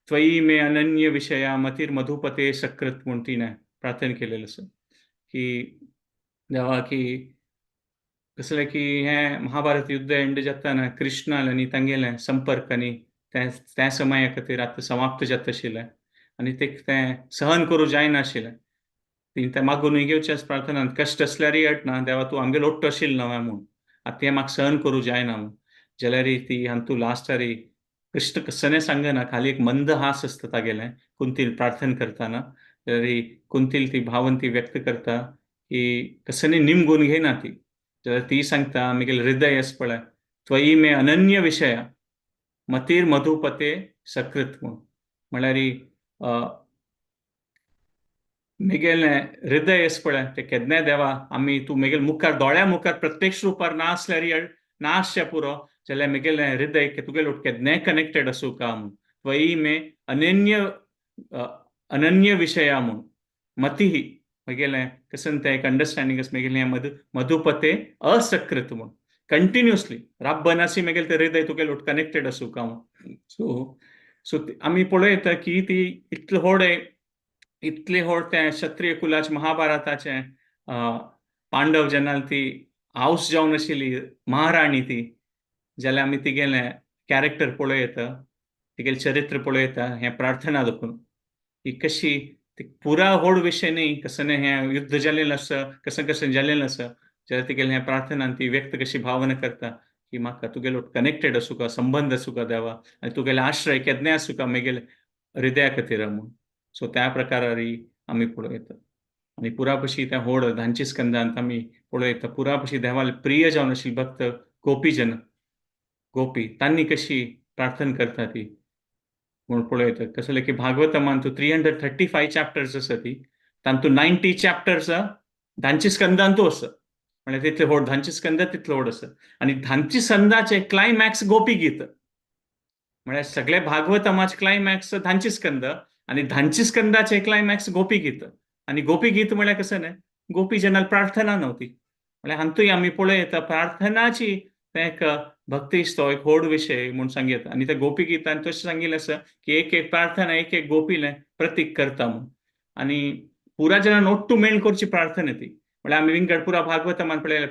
त्वयि मे अनन्य विशया मतीर मधुपते सकृत म्हूण तिणें प्रार्थना केलेलें आसा की देवा की कसलें की हें महाभारत युद्ध एंड जाताना कृष्णाल आनी तांगेलें संपर्क आनी तें त्या समया खातीर आतां समाप्त जाता आशिल्लें आनी तें सहन करूं जायनाशिल्लें. तिणें तें मागूनय घेवचें प्रार्थनान कश्ट आसल्यारय अटना देवा तूं आमगेलो ओट्टो आशिल्लो न्हय म्हूण आतां तें म्हाका सहन करूं जायना म्हूण. जाल्यार ती हातूं लास्टारी कृष्ण कसलें सांगना खाली एक मंद हास आसता तागेलें कुंतील प्रार्थना करतना. जाल्यार कुंतील ती भावन ती व्यक्त करता की कसलें निमगून घेयना ती. जाल्यार ती सांगता म्हगेलें हृदय आसा पळय त्वयि मे अनन्य विशया मतीर मधुपते सकृत म्हूण. म्हळ्यार म्हगेलें हृदय आसा पळय तें केन्नाय देवा आमी तूं म्हगेले मुखार दोळ्या मुखार प्रत्यक्ष रुपार ना आसल्यार ना आसचें पुरो जाल्यार म्हगेलें हृदय तुगेलें केन्नाय कनेक्टेड आसूं का म्हूण. त्वयि मे अनन्य अनन्य विशया म्हूण मतीः म्हगेलें कसन तें एक अंडरस्टँडींग आसा म्हगेलें मधुपते असकृत म्हूण कंटिन्युअसली राब्बनासी म्हगेलें तें हृदय तुगेलें कनेक्टेड आसूं का म्हूण. सो सो आमी पळयता की ती इतलें व्हड इतलें व्हड तें क्षत्रिय कुलाचें महाभारताचें पांडव जेन्ना ती हावस जावन आशिल्ली महाराणी ती जाल्यार आमी तिगेलें कॅरेक्टर पळयता तिगेलें चरित्र पळयता हें प्रार्थना दाखोवन की कशी ती पुरा व्हड विशय न्ही कसं हें युद्ध जालेलें आसा कसं कसं जालेलें आसा. जाल्यार तिगेलें ह्या प्रार्थनान ती व्यक्त कशी भावना करता की म्हाका तुगेलो कनेक्टेड आसूका, संबंद आसूका देवा, आनी तुगेले आश्रय केन्नाय आसूका मेगेले हृदया खातीर म्हूण. सो त्या प्रकारारी आमी पळयता. आनी पुरापशी त्या होड धांची स्कंदांत आमी पळयता पुरापशी देवाले प्रिय जावन आशिल्ले भक्त गोपीजन गोपी तांणी कशी प्रार्थना करता ती म्हूण पळयता. कसले की भागवतमान तूं 335 चॅप्टर्स आसा ती तांतू 90 चॅप्टर्स धांची स्कंदांतू आसा, म्हळ्यार तितले व्हड धांची स्कंद तितलो व्हड आसा. आनी धांची स्कंदाचे क्लायमॅक्स गोपी गीत, म्हळ्यार सगळे भागवतमाचे क्लायमॅक्स धांची स्कंद आनी धांची स्कंदाचे क्लायमॅक्स गोपी गीत. आनी गोपी गीत म्हळ्यार कसं न्हय, गोपी जनल प्रार्थना नव्हती, म्हळ्यार हातूंय आमी पळयता प्रार्थनाची तें एक भक्तीस्तो एक व्हड विशय म्हूण सांगता. आनी त्या गोपी गीतान तशें सांगिल्लें आसा की एक एक प्रार्थना एक एक गोपीलें प्रतीक करता म्हूण. आनी पुरा जनान ಒಟ್ಟು ಮೇಳ್ करची प्रार्थना ती, म्हळ्यार आमी विंगड पुरा भागवतमान पळयलें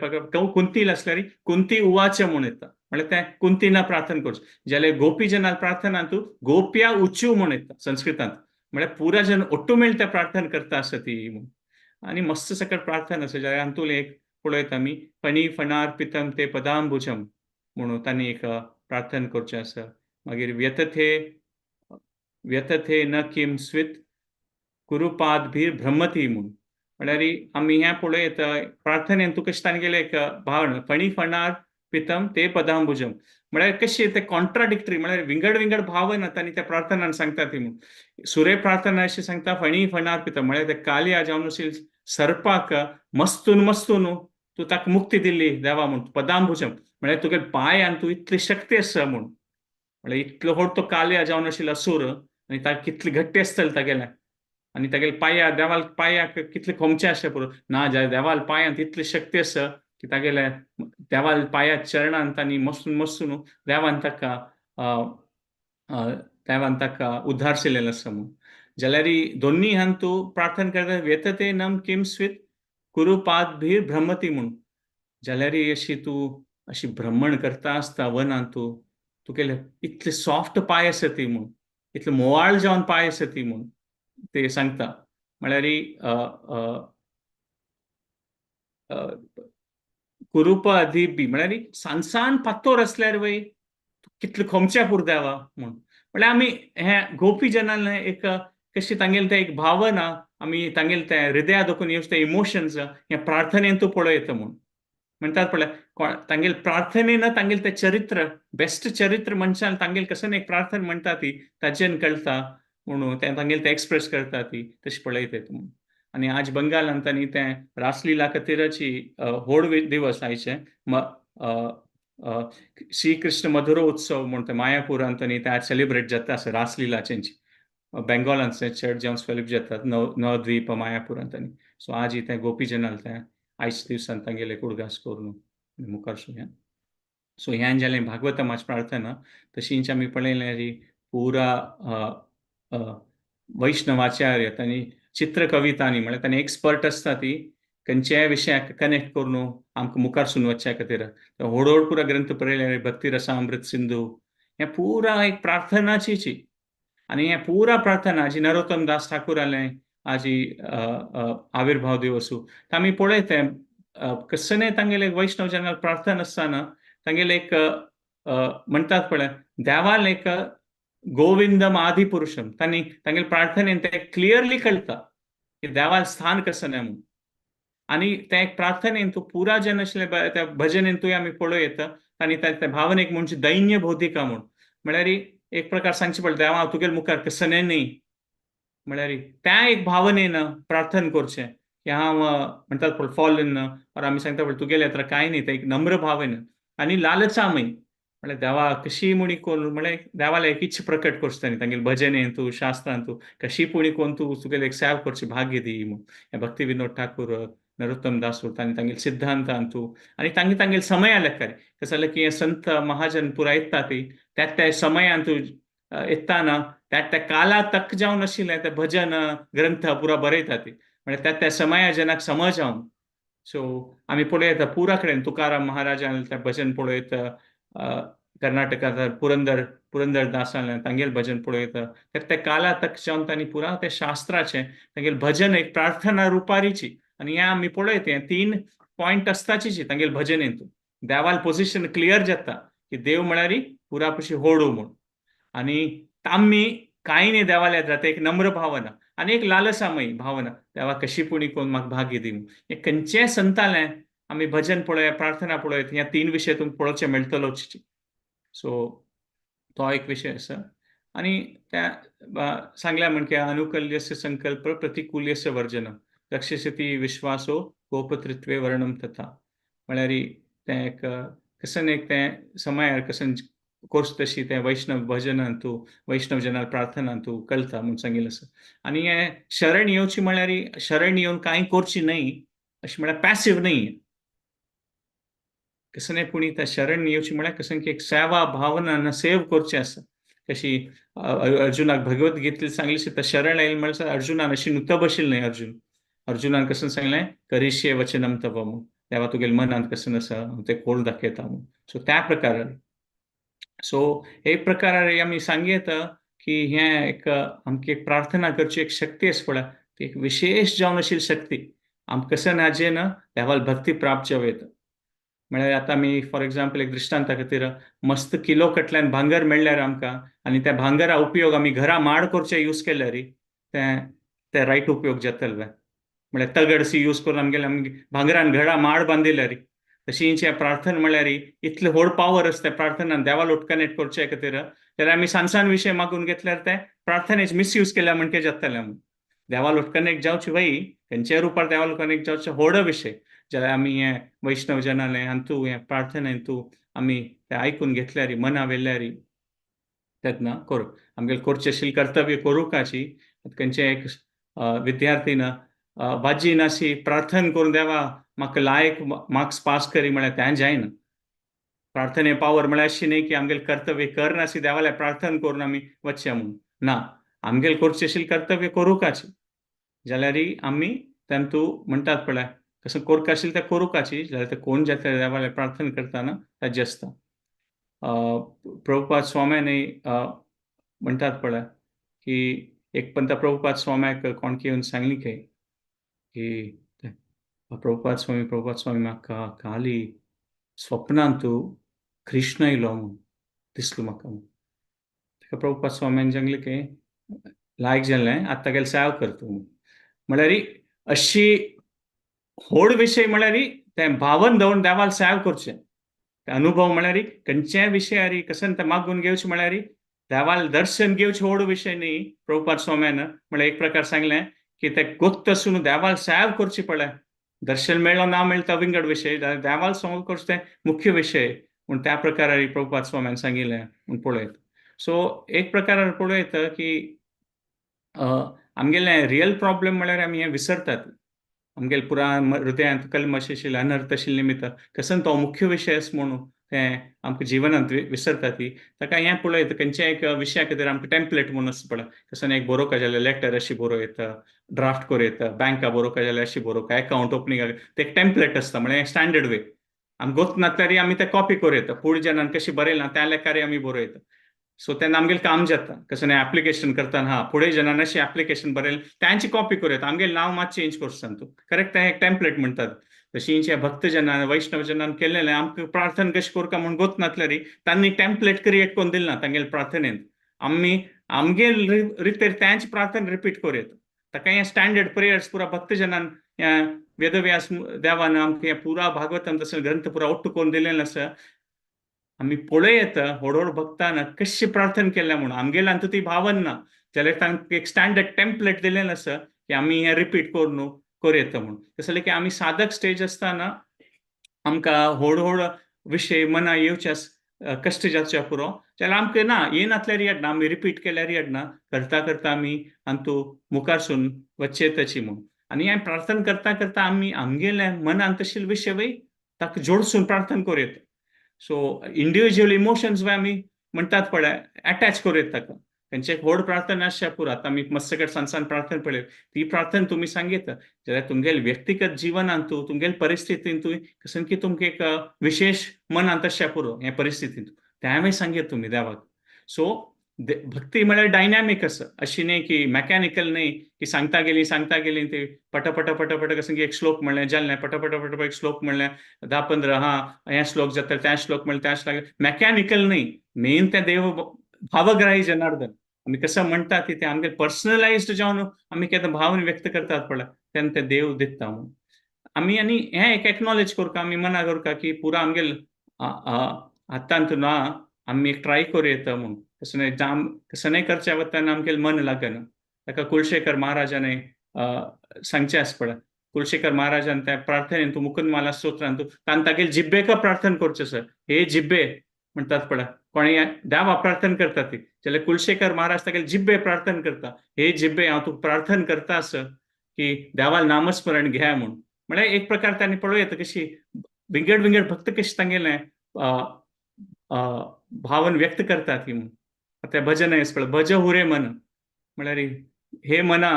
कुंती आसल्यार कुंती उवाच म्हूण येता, म्हळ्यार तें कुंतीना प्रार्थना करचें. जाल्यार गोपी जनाल प्रार्थना तूं गोप्या उच्चू म्हूण येता संस्कृतांत, म्हळ्यार पुरा जन ಒಟ್ಟು मेळ तें प्रार्थना करता आसा ती म्हूण. आनी मस्त सकट प्रार्थना आसा जाल्यार हातूंत एक पळयता आमी फणी फणार्पितम ते पदांबुजम म्हणून तांणी एक प्रार्थना करचें आसा. मागीर व्यतथे व्यतथे न किम स्वित कुरुपादभीर ब्रह्मती म्हूण, म्हळ्यार आमी हें पळयता प्रार्थनेन तूं कशें तांगेलें एक भावना फणी फणार पितम ते पदांबुजम, म्हळ्यार कशें ते कॉन्ट्राडिक्टरी, म्हळ्यार विंगड विंगड भावना तांणी त्या प्रार्थनान सांगता ती म्हूण. सुरे प्रार्थना अशी सांगता फणी फणार पितम, म्हळ्यार ते कालया जावन आशिल्ले सर्पाक मस्तून मस्तून तूं ताका मुक्ती दिल्ली देवा म्हूण. पदांबुजम म्हळ्यार तुगे पांयान तूं इतली शक्ती आसा म्हूण, म्हळ्यार इतलो व्हड तो कालया जावन आशिल्लो असूर आनी ताका कितली घट्टी आसतली तागेल्या, आनी तागेले पांया देवाल पांयाक कितले खोमचे आसचे पुरो ना जाल्यार देवाल पांयांत इतली शक्ती आसा की तागेले देवाल पांया चरणान तांणी मस्तून मस्तून देवान ताका देवान ताका उद्धारशिल्लें आसा म्हूण. जाल्यार दोन्ही हातूंत प्रार्थना करता व्यतते नम किम स्वित कुरुपादभीर भ्रमती म्हूण. जाल्यार अशी तूं अशी भ्रमण करता आसता वनांत तूं तुगेले इतले सॉफ्ट पांय आसा ती म्हूण, इतले मोवाळ जावन पांय आसा ती म्हूण ते सांगता. म्हळ्यार कुरुप अधिबी म्हळ्यार सान सान पातोर आसल्यार वय कितले खोमच्या पूर देवा म्हूण. म्हळ्यार आमी हे गोपी जनान एक कशी तांगेले तें एक भावना आमी तांगेले तें हृदया दोखून येवचे ते इमोशन्स हे प्रार्थनेन तूं पळयता म्हूण म्हणटात. पळय तांगेले प्रार्थनेन तांगेले तें चरित्र बेस्ट चरित्र मनशान तांगेले कसं एक प्रार्थना म्हणटा ती ताजेन कळटा म्हणून तें तांगेले तें एक्सप्रेस करता ती तशें पळयता म्हणून. आनी आज बंगालांत तांणी तें रासलीला खातीराची व्हड दिवस आयचे श्री कृष्ण मधुरोत्सव म्हूण ते मायापुरांत तांणी ते आज सेलिब्रेट जाता आसा रासलीलाचेंची. बेंगॉलांत चड जावन सेलिब्रेट जातात नवद्वीप मायापुरांत तांणी. सो आज तें गोपीजनाल तें आयज दिवसान तांगेले उडगास करून मुखार सुया. सो ह्यान जालें भागवतमाच प्रार्थना. तशींच आमी पळयलें पुरा वैष्णवाचार्य तांणी चित्रकवितांनी म्हळ्यार तांणी एक्सपर्ट आसता ती खंयच्याय विशयाक कनेक्ट करून आमकां मुखार सून वचच्या खातीर व्हड व्हड पुरा ग्रंथ बरयले भक्ती रसामृत सिंधू हें पुरा एक प्रार्थनाचीची. आनी हें पुरा प्रार्थना जी नरोत्तम दास ठाकूरालें आजी आविर्भाव दिवसू आमी पळयता कसने तांगेले वैष्णव जनाल प्रार्थना आसतना तांगेले एक म्हणटात पळय देवाल एक गोविंदम आदी पुरुषम तांणी तांगेले प्रार्थनेन तें क्लियरली कळटा की देवाल स्थान कसं न्हय म्हूण. आनी तें एक प्रार्थनेन तूं पुरा जन आशिल्लें त्या भजनेन तूं आमी पळोवं येता आनी त्या भावनेक म्हणजे दैन्य बोधिका म्हूण, म्हळ्यार एक प्रकार सांगचें पडटा देवा हांव तुगेले मुखार कसने न्ही, म्हळ्यार त्या एक भावनेन प्रार्थना करचें की हांव म्हणटात पळय फॉलन ऑर आमी सांगता पळय तुगेले हत्र कांय न्ही, तें एक नम्र भावेन आनी लालचामय म्हळ्यार देवा कशी म्हणी कोण म्हळ्यार देवाला एक इच्छा प्रकट करची तांणी तांगेले भजनेन तूं शास्त्रान तूं कशी पुणी कोण तूं तुगेले एक सेव करची भाग्य दी म्हूण. हे भक्ती विनोद ठाकूर नरोत्तम दास तांणी तांगेले सिद्धांतान तूं आनी तांगे तांगेले समय लेखारी कसं जालें की हे संत महाजन पुरा येता ती त्या त्या समयान तूं येताना त्या त्या काला तक जावन आशिल्लें ते भजन ग्रंथ पुरा बरयता ती म्हळ्यार त्या त्या समया जनाक समज जावन. सो आमी पळयता पुरा कडेन तुकाराम महाराजान तें भजन पळयता, कर्नाटकांत पुरंदर पुरंदर दासान तांगेले भजन पळयता, त्या त्या काला तक जावन तांणी पुरा त्या शास्त्राचें तांगेलें भजन एक प्रार्थना रुपारीची. आनी हें आमी पळयता हें तीन पॉयंट आसताचीच तांगेले भजनेंत. देवाल पोझिशन क्लियर जाता की देव म्हळ्यार पुरा पशी होडू म्हूण. आनी आमी कांय न्ही देवाल्या जाता एक नम्र भावना आनी एक लालसामयी भावना, देवा कशी पुणी कोण म्हाका भाग्य दी. हें खंयचेय संतालें आमी भजन पळोवया, प्रार्थना पळोवया, ह्या तीन विशय तुमकां पळोवचे मेळटलोच. सो तो एक विशय आसा. आनी त्या सांगल्या म्हण की अनुकल्यस्य संकल्प प्रतिकूल्यस्य वर्जन रक्षिष्यति विश्वासो गोपतृत्वे वर्णम तथा. म्हळ्यार तें एक कसन एक तें समयार कसन कोर्स तशी तें वैष्णव भजनांतू वैष्णव जनाल प्रार्थनांतू कळटा म्हूण सांगिल्लें आसा. आनी हें शरण येवची म्हळ्यार शरण येवन कांय करची न्हय अशें म्हळ्यार पॅसिव न्हय. कसने पुणी त्या शरण येवची म्हळ्यार कसन की एक सेवा भावना सेव करचें आसा. कशी अर्जुनाक भगवत गीतेंत सांगली त्या शरण येयल म्हळ्यार अर्जुनान अशी नुतो बशिल्लें न्हय. अर्जुनान कसन सांगलें करिष्ये वचनम तव म्हूण, देवा तुगेले मनांत कसन आसा हांव तें करून दाखयता म्हूण. सो त्या प्रकारान सो एक प्रकारार आमी सांगयता की हें एक आमची एक प्रार्थना करची एक शक्ती आसा पळय, ती एक विशेश जावन आशिल्ली शक्ती आमकां कसन हाजें ना देवाल भक्ती प्राप्त जावं येता. म्हळ्यार आतां आमी फॉर एग्जाम्पल एक दृश्टांता खातीर मस्त किलो कटल्यान भांगर मेळ्ळ्यार आमकां आनी त्या भांगरा उपयोग आमी घरा माड करचे यूज केल्यार तें ते रायट उपयोग जातले. म्हळ्यार तगडसी यूज करून आमगेले आमगे भांगरान घरा माड बांदिल्यार तशींच प्रार्थना म्हळ्यार इतले व्हड पावर आसता प्रार्थनान देवा लोट कनेक्ट करचे खातीर. जाल्यार आमी सान सान विशय मागून घेतल्यार ते प्रार्थनेच मिसयूज केल्या म्हणके जातले. आमी देवा लोट कनेक्ट जावचे वय खंयच्याय रुपार देवा लोट कनेक्ट जावचे व्हड विशय. जाल्यार आमी हे वैष्णव जनाले हांतू हे प्रार्थनेंतू आमी ते आयकून घेतल्यार मना वेल्यार तेन्ना करूं आमगेले करचें आशिल्लें कर्तव्य करूंकाची. खंयचे एक विद्यार्थीन वाजी नाशी प्रार्थना करून देवा म्हाका लायक मार्क्स पास करी म्हळ्यार तें जायना. प्रार्थने पावर म्हळ्यार अशी न्हय की आमगेलें कर्तव्य करनाशी देवाल्या प्रार्थना करून आमी वचचें म्हूण ना. आमगेलें करचें आशिल्लें कर्तव्य करूंकाची. जाल्यार आमी तांतू म्हणटात पळय कसो कोरका आशिल्लें तें करूंकाची. जाल्यार तें कोण जाता देवाल्या प्रार्थना करतना ताजें आसता. प्रभुपाद स्वाम्यानी म्हणटात पळय की एक पंत प्रभुपाद स्वाम्याक कोण येवन सांगली खंय की प्रभुपाद स्वामी प्रभुपाद स्वामी म्हाका काली स्वप्नांतू कृष्ण येयलो म्हूण दिसलो म्हाका म्हूण. ताका प्रभुपाद स्वाम्यान सांगलें की लायक जालें आतां तागेलें सेवा करता म्हूण. म्हळ्यार अशी व्हड विशय म्हळ्यार तें भावन दवरून देवाक सेवा करचें. तें अनुभव म्हळ्यार खंयच्याय विशयार कशें तें मागून घेवचें म्हळ्यार देवाल दर्शन घेवचें व्हड विशय न्ही. प्रभुपाद स्वाम्यान म्हळ्यार एक प्रकार सांगलें की ते गोत्त आसून देवाक सेवा करची पळय, दर्शन मेळ्ळो ना मेळटा विंगड विशय, देवाक सेवा करचें तें मुख्य विशय म्हूण त्या प्रकारार प्रभुपाद स्वाम्यान सांगिल्लें म्हूण पळयत. सो एक प्रकारार पळयत की आमगेलें रियल प्रॉब्लम म्हळ्यार आमी हें विसरतात. आमगेले पुरा हृदयांत कल्मश आशिल्लें अनर्थ आशिल्लें निमित्त कसन तो मुख्य विशय आसा म्हणून तें आमकां जिवनांत विसरता ती. ताका हें पळयत खंयच्याय एक विशया खातीर आमकां टेम्पलेट म्हणून आसता पळय, कसन एक बरोवंक जाल्यार लेटर अशी बरोवं येता, ड्राफ्ट करूं येता, बँका बरोवंक जाल्यार अशी बरोवंक, एकावंट ओपनिंग ते एक टेम्पलेट आसता म्हळ्यार स्टँडर्ड वे. आमकां गोत नासल्यार आमी तें कॉपी करूं येता, फुडें जेन्ना कशी बरयलां त्या लेखार आमी बरोवं येता. सो तेन्ना आमगेलें काम जाता. कशें एप्लिकेशन करतना हा फुडें जेन्ना अशें एप्लिकेशन बरयलें तांची कॉपी करूं येता, आमगेलें नांव मात चेंज करता तूं करेक्ट. तें एक टेम्पलेट म्हणटात. तशींच भक्त जनान वैष्णव जनान केलेलें आमकां प्रार्थना कशें करता म्हूण गोत नासल्यार तांणी टेम्पलेट क्रिएट करून दिलें ना तांगेले प्रार्थनेंत. आमी आमगेल रितेर तांची प्रार्थना रिपीट करूं येता. ताका हें स्टँडर्ड प्रेयर्स पुरा भक्तजनान ह्या वेदव्यास देवान आमकां हें पुरा भागवतम तशें ग्रंथ पुरा ओट्टू करून दिलेलें आसा. आमी पळयत व्हड व्हड भक्तान कशी प्रार्थना केल्या म्हूण आमगेल्यान आतां ती भावन ना जाल्यार तांकां एक स्टँडर्ड टेम्पलेट दिलेलें आसा की आमी हें रिपीट करून करूं येता म्हूण. तशें की आमी साधक स्टेज आसतना आमकां व्हड व्हड विशय मना येवचे कश्ट जावचे पुरो जाल्यार आमकां ना येनासल्यार येना आमी रिपीट केल्यार येना, करता करता आमी अंतू मुखारसून वचचे तशी म्हूण. आनी हें प्रार्थना करता करता आमी आमगेल्या मनान तशे विशय वय ताका जोडसून प्रार्थना करूं येता. सो इंडिविज्युअल इमोशन्स वय आमी म्हणटात पळय एटॅच करूं येता ताका. खंयचे एक व्हड प्रार्थना आसच्या पुरो आतां आमी मस्त कडेन सान सान प्रार्थना पळयली ती प्रार्थना तुमी सांगयता जाल्यार तुमगेले व्यक्तिगत जिवनांतू तुमगेले परिस्थितींतूय कशें की तुमकां एक विशेश मनांत आसच्या पुरो हे परिस्थितींत तें हांवें सांगयत तुमी देवाक. सो भक्ती म्हळ्यार डायनॅमीक आसा, अशी न्ही की मॅकॅनिकल न्ही की सांगता गेली सांगता गेली ती पटापटा पटापटा कसं की एक श्लोक म्हणलें जालें, पटापटा पटापट एक श्लोक म्हणलें 10-15, हा हें श्लोक जाता त्या श्लोक म्हणलें त्या श्लोक, मॅकॅनिकल न्ही. मेन तें देव भावग्राही जनार्दन आमी कसं म्हणटा ती ते आमगे पर्सनलायज्ड जावन आमी केन्ना भावन व्यक्त करतात पळय तेन्ना ते देव दिता म्हणून आमी. आनी हें एक एक्नॉलेज करता आमी मना करता की पुरा आमगेल हातांत ना, आमी एक ट्राय करूं येता म्हूण. तशें न्हय जाम तशें न्हय करच्या वतना आमगेलें मन लागना. ताका कुलशेखर महाराजान सांगचें आसा पळय, कुलशेखर महाराजान त्या प्रार्थनेन तूं मुकुंदमाला स्तोत्रान तूं तांणी तागेले जिब्बेक प्रार्थना करचें सर, हे जिब्बे म्हणटात पळय कोणी देवा प्रार्थना करता ती, जाल्यार कुलशेखर महाराज तागेले जिब्बे प्रार्थना करता, हे जिब्बे हांव तुका प्रार्थना करता आसा की देवाल नामस्मरण घे म्हूण. म्हळ्यार एक प्रकार तांणी पळोवं येता कशी विंगड विंगड भक्त कशें तांगेलें भावन व्यक्त करतात ती म्हूण. आतां भजन आसा पळय, भज हुरे मन, म्हळ्यार हे मना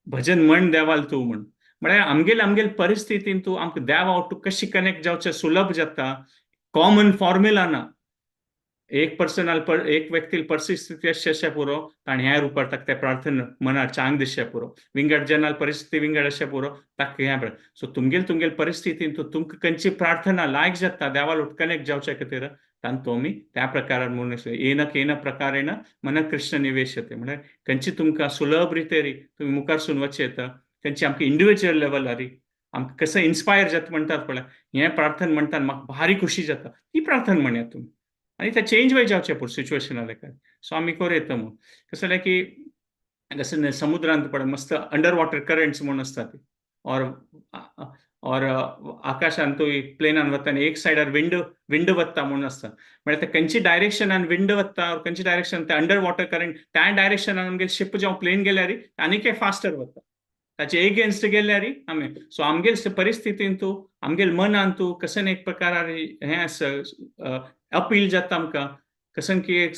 भजन म्हण देवाल तूं म्हूण. म्हळ्यार आमगेले आमगेले परिस्थितीन तूं आमकां देवा वटून कशी कनेक्ट जावचें सुलभ जाता. कॉमन फॉर्म्युला ना, एक पर्सनाल एक व्यक्ती परिस्थिती अशी आसच्या पुरो ताणें ह्या रुपार ताका तें प्रार्थना मनार चांग दिसचें पुरो, विंगड जनाल परिस्थिती विंगड आसचें पुरो ताका हें बरें. सो तुमगेले तुमगेले परिस्थितीन तूं तुमकां खंयची प्रार्थना लायक जाता देवाल कनेक्ट जावचे खातीर तांकां तुमी त्या प्रकारान म्हणून येन केन प्रकारेण मन कृष्ण निवेशते, म्हळ्यार खंयची तुमकां सुलभ रितेरी तुमी मुखारसून वचें येता, खंयची आमकां इंडिविज्युअल लेवलारी आमकां कसं इन्स्पायर जाता म्हणटात पळय, हें प्रार्थना म्हणटात म्हाका भारी खुशी जाता, ती प्रार्थना म्हणयात तुमी आनी ते चेंज वय जावचें पूण सिच्युएशना लेखान. सो आमी करूं येता म्हूण. कसं जालें की जशें समुद्रांत पळय मस्त अंडर वॉटर करंट्स म्हूण आसतात और और आकाशांत तूं प्लेनान वता आनी एक सायडार विंड विंड वता म्हूण आसता, म्हळ्यार ते खंयची डायरेक्शनान विंड वता और खंयची डायरेक्शन ते अंडर वॉटर करंट त्या डायरेक्शनान आमगेले शिप जावं प्लेन गेल्यार आनीकय फास्टर वता, ताचे एगेन्स्ट गेल्यार आमी. सो आमगेले परिस्थितीन तूं आमगेले मनान तूं कशें एक प्रकारार हें आसा अपील जाता आमकां, कसं की एक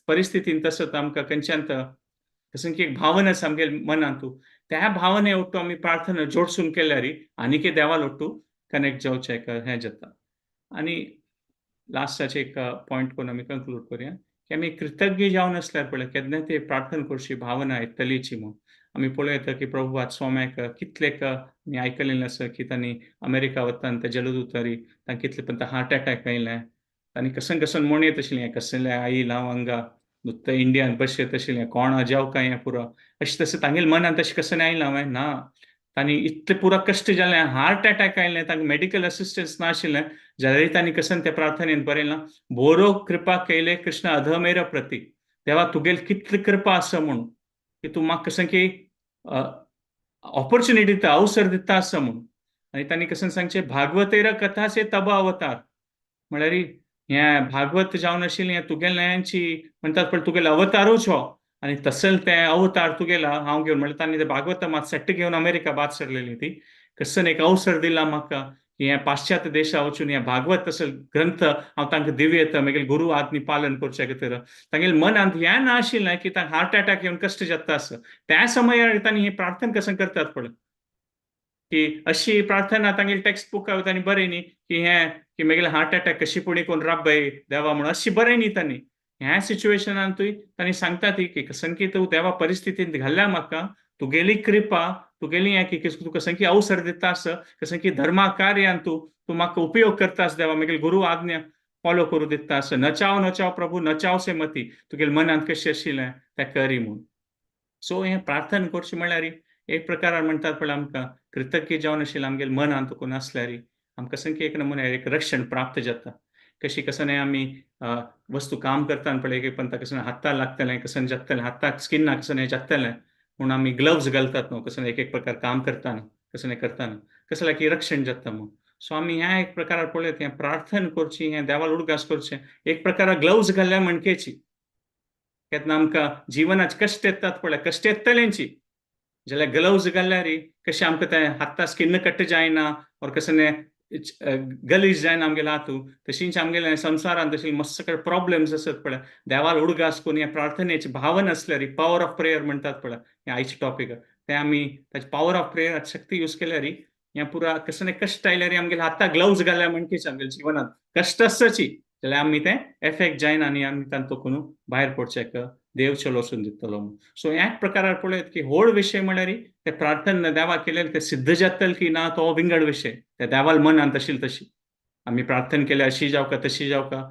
परिस्थितीन तसो आमकां खंयच्यान कसं की एक भावना आसा आमगेले मनान तूं त्या भावने ओट्टू आमी प्रार्थना जोडसून केल्यार आनीकय देवाल ओट्टू कनेक्ट जावचें एक हें जाता. आनी लास्टाचें एक पॉयंट करून आमी कंक्लूड करुया की आमी कृतज्ञ जावन आसल्यार पळय केन्ना ते प्रार्थना करची भावना येतलीची म्हूण. आमी पळोवं येता की प्रभुपाद स्वाम्याक कितलेक आमी आयकलेलें आसा की तांणी अमेरिका वता ते जलदूतारी तांकां कितले पण हार्ट अटॅक आयलें, तांणी कसन कसन म्हण येत आशिल्लें कसलें आयला हांव हांगा नुस्तें इंडियान बशें येत आशिल्लें कोण जेवका काय हें पुरो अशें तशें तांगेले मनांत तशें कशें आयलां हांवें ना, तांणी इतलें पुरो कश्ट जालें, हार्ट अटॅक आयलें, तांकां मेडिकल असिस्टन्स नाशिल्लें जाल्यारय तांणी कसन त्या प्रार्थनेन बरयलां बोरो कृपा केले कृष्ण अधमेर प्रती, देवा तुगेली कितली कृपा आसा म्हूण की तूं म्हाका कशें की ऑपॉर्चुनिटी दिता अवसर दिता आसा म्हूण. आनी तांणी कशें सांगचें भागवतेर कथा से तब अवतार, म्हळ्यार हें भागवत जावन आशिल्लें हें तुगेल्यांची म्हणटात पळय तुगेलो अवतारूच हो आनी तसल तें अवतार तुगेला हांव घेवन, म्हळ्यार तांणी तें भागवत मात सेट्ट घेवन अमेरिका बाद सरलेली ती कसन एक अवसर दिला म्हाका की हें पाश्चात्य देशा वचून हें भागवत तसल ग्रंथ हांव तांकां दिवं येता म्हगेले गुरू आज्ञा पालन करचे खातीर. तांगेले मनांत हें नाशिल्लें की तांकां हार्ट अटॅक येवन कश्ट जाता आसा, त्या समयार तांणी ही प्रार्थना कशें करतात पळय की अशी प्रार्थना तांगेले टेक्स्ट बुकार तांणी बरय न्ही की हें की म्हगेले हार्ट अटॅक कशी पुणी कोण राबय देवा म्हणून अशी बरय न्ही तांणी. ह्या सिच्युएशनांतूय तांणी सांगता ती की कसंकी तूं देवा परिस्थितींत घाल्ल्या म्हाका तुगेली कृपा तुगेली हें की तूं कसंकी अवसर दिता आसा कसंकी धर्मा कार्यान तूं तूं म्हाका उपयोग करता आसा देवा म्हगेले गुरू आज्ञा फॉलो करूं दिता आसा, नचाव नचाव प्रभू नचाव से मती, तुगेले मनांत कशें आशिल्लें तें करी म्हूण. सो हें प्रार्थना करचें म्हळ्यार एक प्रकारान म्हणटात पळय आमकां कृतज्ञ जावन आशिल्लें आमगेले मनांत तुका नासल्यार आमकां कसंकी एक नमुने एक रक्षण प्राप्त जाता. कशी कसं न्ही आमी वस्तू काम करता पळय एक पंता कसं हाताक लागतलें कसं जातलें हाताक स्किनाक कसं हें जातलें म्हूण आमी ग्लव्स घालतात न्हू कसं एक एक प्रकार काम करतना कसं हें करतना कसं की रक्षण जाता म्हूण. सो आमी ह्या एक प्रकारार पळयत हें प्रार्थना करची हें देवाल उडगास करचें एक प्रकारार ग्लव्स घाल्ल्या म्हणकेची केन्ना आमकां जिवनाचे कश्ट येतात पळय कश्ट येतलेंची जाल्यार ग्लव्स घाल्ल्यार कशें आमकां तें हाता स्किन कट जायना और कसं गलीज जायना आमगेले हातू, तशींच आमगेले संवसारांत तशी मस्त सगळे प्रॉब्लेम्स आसत पळय देवाल उडगास करून ह्या प्रार्थनेची भावना आसल्यार पावर ऑफ प्रेयर म्हणटात पळय हें आयचें टॉपीक तें आमी ताचे पावर ऑफ प्रेयर शक्ती यूज केल्यार हें पुरा कसं कश्ट आयल्यार आमगेले हाता ग्लव्स घाल्ल्या म्हणकेच आमगेले जिवनांत कश्ट आसची जाल्यार आमी तें एफेक्ट जायना आनी आमी तांतून भायर पडचें देव चलोसून दितलो. सो ह्या प्रकारार पळयत की व्हड विशय म्हळ्यार ते प्रार्थना देवा केलेले ते सिद्ध जातले की ना तो विंगड विशय. त्या देवाल मनान तशी तशी आमी प्रार्थना केल्या अशी जावका तशी जावका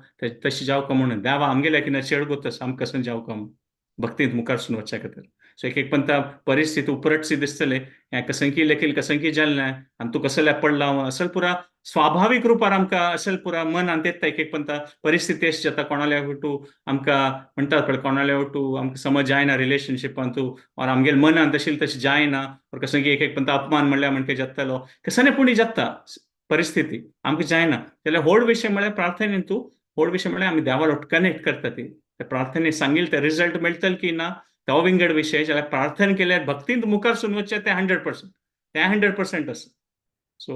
तशी जावका म्हणून देवा आमगेल्या की ना चेडगोतस आमकां कसन जावका म्हणून भक्तींत मुखार वचच्या खातीर. सो एक एक पंता परिस्थिती उपरटशी दिसतले, हें कसंकी लेखील कसंकी जालें ना आनी तूं कसल्या पडला असल पुरा स्वाभावीक रुपार आमकां असल पुरा मनान येता. एक एक पंता परिस्थिती अशी जाता कोणाल्या वटू आमकां म्हणटात पळय कोणाल्या वटू आमकां समज जायना रिलेशनशिपान तूं ऑर आमगेले मनान तशी तशें जायना ऑर कसंकी एक एक पंता अपमान म्हणल्यार म्हणके जातलो कसने पुणी जाता परिस्थिती आमकां जायना. जाल्यार व्हड विशय म्हळ्यार प्रार्थनेन तूं व्हड विशय म्हळ्यार आमी देवा कनेक्ट करता ती त्या प्रार्थने सांगील ते रिजल्ट मेळटले की ना तो विंगड विशय. जाल्यार प्रार्थना केल्यार भक्तींत मुखार सून वचचें तें 100%, तें 100% आसा. सो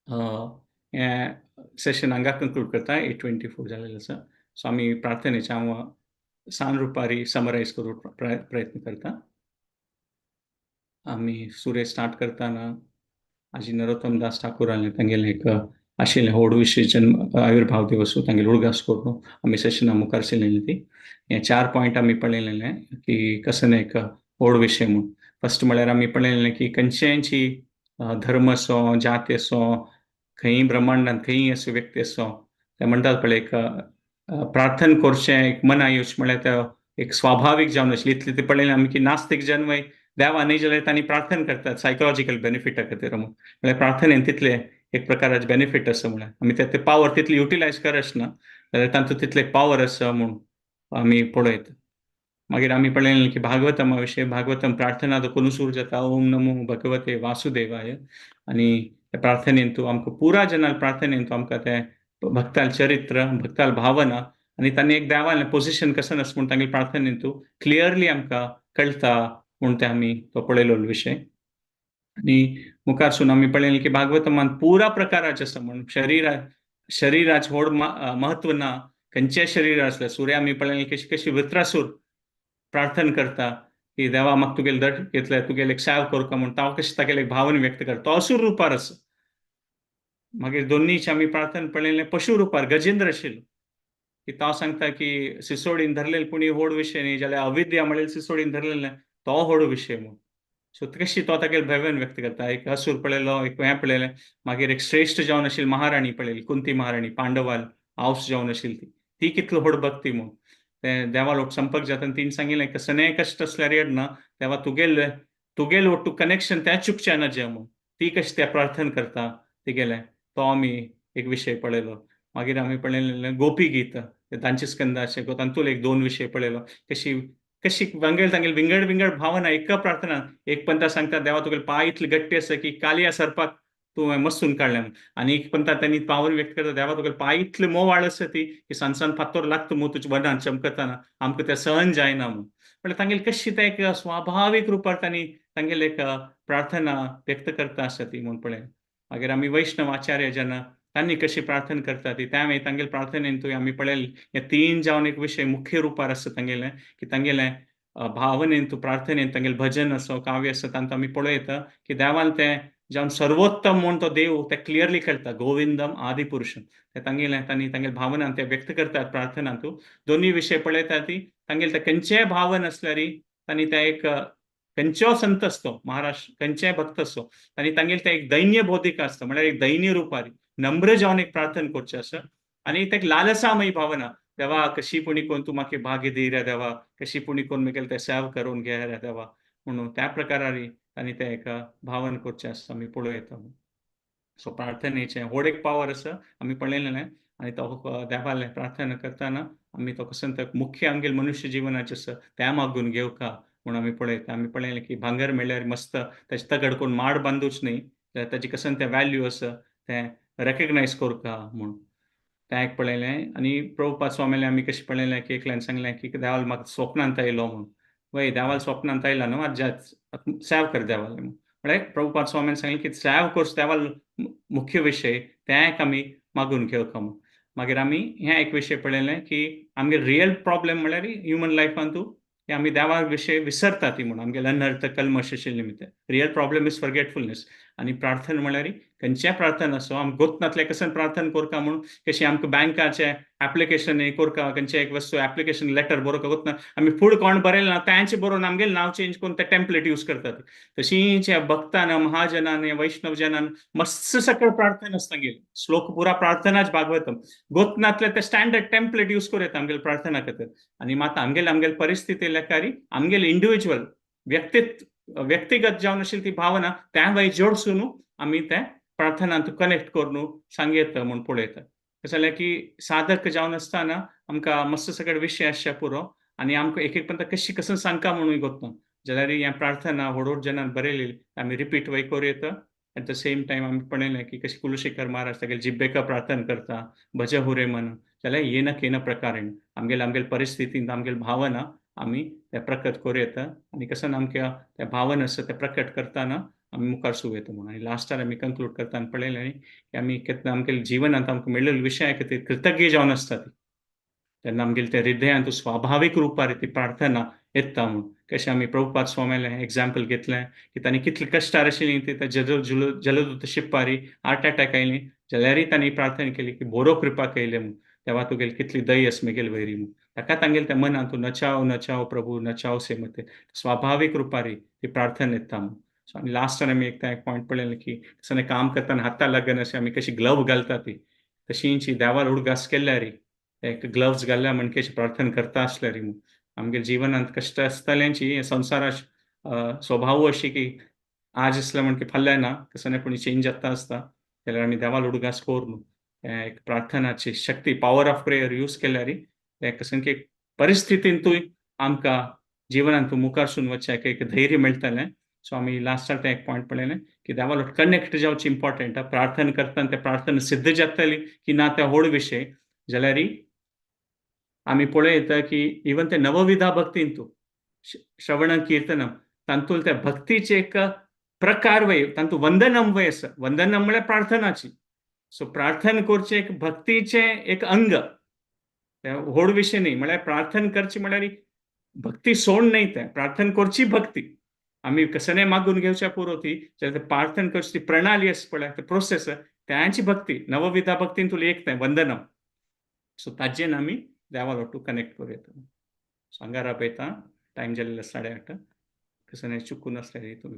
हें सेशन हांगा कंक्लूड करता. 8:24 जालेलें आसा. सो आमी प्रार्थनेचे हांव सान रुपारी समरायज करूंक प्रयत्न करता. आमी सुरे स्टार्ट करतना आजी नरोत्तम दास ठाकूरालें तांगेलें एक आशिल्लें व्हड विशय जन्म आविर्भाव दिवस तांगेले उडगास करून आमी सेशना मुखार आशिल्ली ती. हे 4 पॉयंट आमी पळयलेले की कसं एक व्हड विशय म्हूण. फर्स्ट म्हळ्यार आमी पळयलें की खंयच्याची धर्म असो जाती असो खंय ब्रह्मांडान खंय असो व्यक्ती असो ते म्हणटात पळय एक प्रार्थना करचें एक मना येवचें म्हळ्यार ते एक स्वाभावीक जावन आशिल्ली. इतली ते पळयलें आमी की नास्तीक जन्मय देवा न्हय जाल्यार तांणी प्रार्थना करतात सायकोलॉजिकल बेनिफिटा खातीर म्हूण. म्हळ्यार प्रार्थनेन तितले एक प्रकाराचे बेनिफीट आसा म्हळ्यार आमी ते पावर तितली युटिलायज करच ना जाल्यार तांचो तितले पावर आसा म्हूण आमी पळयता. मागीर आमी पळयलें की भागवतमा विशय भागवतम प्रार्थना तो सुरू जाता ओम नमो भगवते वासुदेवाय आनी त्या प्रार्थनेन तूं आमकां पुरा जनाल प्रार्थनेन तूं आमकां तें भक्ताल चरित्र भक्ताल भावना आनी तांणी एक देवालें पोजिशन कसं आसा म्हूण तांगेले प्रार्थनेन तूं क्लियरली आमकां कळटा म्हूण तें आमी तो पळयलो विशय. आनी मुखारसून आमी पळयलें की भागवतमान पुरा प्रकाराचे आसा म्हूण शरिराचें व्हड महत्व ना खंयचें शरीर आसलें. सूर्य आमी पळयलें कशी कशी वृत्रासूर प्रार्थना करता की देवा म्हाका तुगेलें दर्शन घेतलें तुगेलें एक सेव करका म्हूण तो कशें तागेलें एक भावना व्यक्त करता तो असूर रुपार आसा. मागीर दोन्नीचे आमी प्रार्थना पळयलें पशु रुपार गजेंद्र आशिल्लो की तो सांगता की सिसोडीन धरलेले पुणी व्हड विशय न्ही जाल्यार अविद्या म्हणल्यार सिसोडीन धरलेलें तो व्हड विशय म्हूण. सो कशी तो तागेले भयवन व्यक्त करता. एक असूर पळयलो एक हें पळयलें मागीर एक श्रेश्ठ जावन आशिल्ली महाराणी पळयली कुंती महाराणी पांडवाल आवस जावन आशिल्ली ती ती कितलो व्हड भक्ती म्हूण ते देवा लोक संपर्क जाता तिणें सांगिल्लें कसलेंय कश्ट आसल्यार येना देवा तुगेले तुगेले वट्टू कनेक्शन त्या चुकचें ना जें म्हूण ती कशी त्या प्रार्थना करता तिगेलें तो आमी एक विशय पळयलो. मागीर आमी पळयलें गोपी गीत तांचे स्कंदाचे तातूंत एक 2 विशय पळयलो कशी कशी वांगेल तांगेले विंगड विंगड भावना एका प्रार्थना. एक पंता सांगता देवा तुगेले पांय इतले गट्टी आसा की कालिया सर्पाक तूं मसून काडलें आनी एक पंता त्यांनी पावन व्यक्त करता देवा तुगेले पांय इतले मोवाळ आसा ती की सान सान फातोर लागता मू तुज्या वनान चमकतना आमकां तें सहन जायना म्हूण. म्हळ्यार तांगेले कशी तें एक स्वाभावीक रुपार तांणी तांगेले एक प्रार्थना व्यक्त करता आसा ती म्हूण पळय. मागीर आमी वैष्णव आचार्य जेन्ना तांणी कशी प्रार्थना करता ती त्या मागीर तांगेले प्रार्थनेन तूं आमी पळयलें हे 3 जावन एक विशय मुख्य रुपार आसा तांगेलें की तांगेलें भावनेन तूं प्रार्थनेन तांगेलें भजन असो काव्य आसा तांकां आमी पळयता की देवान तें जावन सर्वोत्तम म्हूण तो देव ते क्लियरली कळटा गोविंदम आदि पुरुषम ते तांगेलें तांणी तांगेले भावनान ते व्यक्त करतात प्रार्थना तूं. दोनूय विशय पळयता ती तांगेले ते खंयचेय भावन आसल्यार तांणी ते एक खंयचो संत आसतो महाराष्ट्र खंयचेय भक्त आसतो तांणी तांगेले ते एक दैन्य बोधिक आसता म्हळ्यार एक दैन्य रुपारी नम्र जावन एक प्रार्थना करचें आसा आनी ते एक लालसामयी भावना देवा कशी पुणी कोण तूं म्हाका भाग्य दी रे देवा कशी पुणी कोण म्हगेलें तें सेव करून घे रे देवा म्हणून त्या प्रकारारी तांणी तें एक भावन करचें आसता आमी पळोवं येता. सो प्रार्थनेचें व्हड एक पावर आसा आमी पळयलें आनी तो देवालें प्रार्थना करतना आमी तो कसो मुख्य आमगेले मनुष्य जिवनाचें आसा तें मागून घेवका म्हूण आमी पळयता. आमी पळयलें की भांगर मेळ्ळ्यार मस्त ताचे तगड कोण माड बांदूच न्ही जाल्यार ताची कसो तें वॅल्यू आसा तें रेकग्नायज करका म्हूण तें एक पळयलें. आनी प्रभुपाद स्वामीलें आमी कशें पळयलें की एकल्यान सांगलें की देवाल म्हाका स्वप्नांत आयलो म्हूण. वय देवाल स्वप्नांत आयला न्हू आतां सेव कर देवाले म्हूण. म्हळ्यार प्रभुपाद स्वामीन सांगलें की सेव कोर्स देवाल मुख्य विशय तें एक आमी मागून घेवका म्हूण. मागीर आमी हें एक विशय पळयलें की आमगे रियल प्रॉब्लेम म्हळ्यार ह्युमन लायफान तूं की आमी देवा विशय विसरता ती म्हूण आमगे अनर्थ कल्मश निमित्त रियल प्रॉब्लेम is forgetfulness. आनी प्रार्थना म्हळ्यार खंयच्याय प्रार्थना आसूं, आमकां गोतनांतलें कशें प्रार्थना करता म्हणून कशी आमकां बँकाचें एप्लिकेशन करता, खंयचें एक वस्तू एप्लिकेशन लेटर बरोवंक वतना आमी फुडें कोण बरयलें ना तांचें बरोवन आमगेलें नांव चेंज करून तें टेम्पलेट यूज करतात. तशींच ह्या भक्तान, महाजनान, वैष्णव जनान मस्त सकळ प्रार्थना आसता तांगेली. श्लोक पुरा प्रार्थनाच भागवतम गोतनांतलें ते स्टँडर्ड टेम्पलेट यूज करूं येता आमगेले प्रार्थना खातीर. आनी मात आमगेले आमगेले परिस्थिती लेखारी आमगेले इंडिविज्युअल व्यक्तित्व व्यक्तिगत जावन आशिल्ली ती भावना त्या वय जोडसून आमी ते प्रार्थनांत कनेक्ट करून सांगयता म्हूण पळयता. कशें जाल्यार की साधक जावन आसतना आमकां मस्त सगळे विशय आसचे पुरो आनी आमकां एक एक पंत कशी कसं सांगका म्हणून गोतना जाल्यार ह्या प्रार्थना व्हड व्हड जनान बरयलेली आमी रिपीट वय करूं येता. एट the same time आमी पळयलें की कशी कुलशेखर महाराज तागेले जिब्बेका प्रार्थना करता, भज हुरे मन, जाल्यार येन केन प्रकारेण आमगेले आमगेले परिस्थितींत आमगेले भावना आमी ते प्रकट करूं येता आनी कसं आमकां त्या भावना आसा ते प्रकट करतना आमी मुखार सुरू येता म्हणून. आनी लास्टार आमी कंक्लूड करतना पळयलें न्ही की आमी केन्ना आमगेले जिवनांत आमकां मेळिल्ले विशया खातीर कृतज्ञ जावन आसता ती, तेन्ना आमगेले त्या हृदयांत स्वाभावीक रुपार ती प्रार्थना येता म्हूण. कशें आमी प्रभुपाद स्वामीलें एग्जाम्पल घेतलें की तांणी कितले कश्टार आशिल्लीं ती त्या जलदूत शिप्पारी हार्ट अटॅक आयली जाल्यारय तांणी प्रार्थना केली की बरो कृपा केली म्हूण, तेवा तुगेली कितली दय आसा म्हगेले वयरी म्हूण. ताका तांगेले त्या मनांत नचाव नचाव प्रभू नचाव से मते स्वाभावीक रुपारी ती प्रार्थना येता म्हूण. सो आनी लास्टान आमी एक पॉयंट पळयलें की कसलें काम करतना हाता लागना अशें आमी कशी ग्लव घालता ती तशींची देवार उडगास केल्यारी एक ग्लव्स घाल्ल्या म्हण कशी प्रार्थना करता आसल्यारी म्हूण. आमगे जिवनांत कश्ट आसतल्यांची संवसारा स्वभाव अशी की आज आसल्या म्हण की फाल्यां ना, कसो ना कोणी चेंज जाता आसता, जाल्यार आमी देवाल उडगास करून एक प्रार्थनाची शक्ती पावर ऑफ प्रेयर यूज केल्यारी ते कशें की परिस्थितींतूय आमकां जिवनांत मुखार सून वचचें एक धैर्य मेळटलें. सो आमी लास्टाक तें एक पॉयंट पळयलें की देवालो कनेक्ट जावचें इम्पॉर्टंट. प्रार्थना करतना तें प्रार्थना सिद्ध जातली की ना तें व्हड विशय, जाल्यार आमी पळयता की इवन ते नवविधा भक्तींतू श्रवण कीर्तनम तातूंत त्या भक्तीचे एक प्रकार वय तातूंत वंदनम वय आसा. वंदनम म्हळ्यार प्रार्थनाची. सो प्रार्थना करचें एक भक्तीचें एक अंग, तें व्हड विशय न्ही. म्हळ्यार प्रार्थना करची म्हळ्यार भक्ती सोड न्ही, तें प्रार्थना करची भक्ती आमी कसलें मागून घेवच्या पुरो ती, जाल्यार प्रार्थना करची ती प्रणाली आसा पळय, ते प्रोसेस त्यांची भक्ती नवविधा भक्तीन तुला एक तें वंदनम. सो ताजेन आमी देवा लोटू कनेक्ट करूं येता. सो हांगा राबयता, टायम जाल्ले 8:30, कसलें चुकून आसल्यार तुमी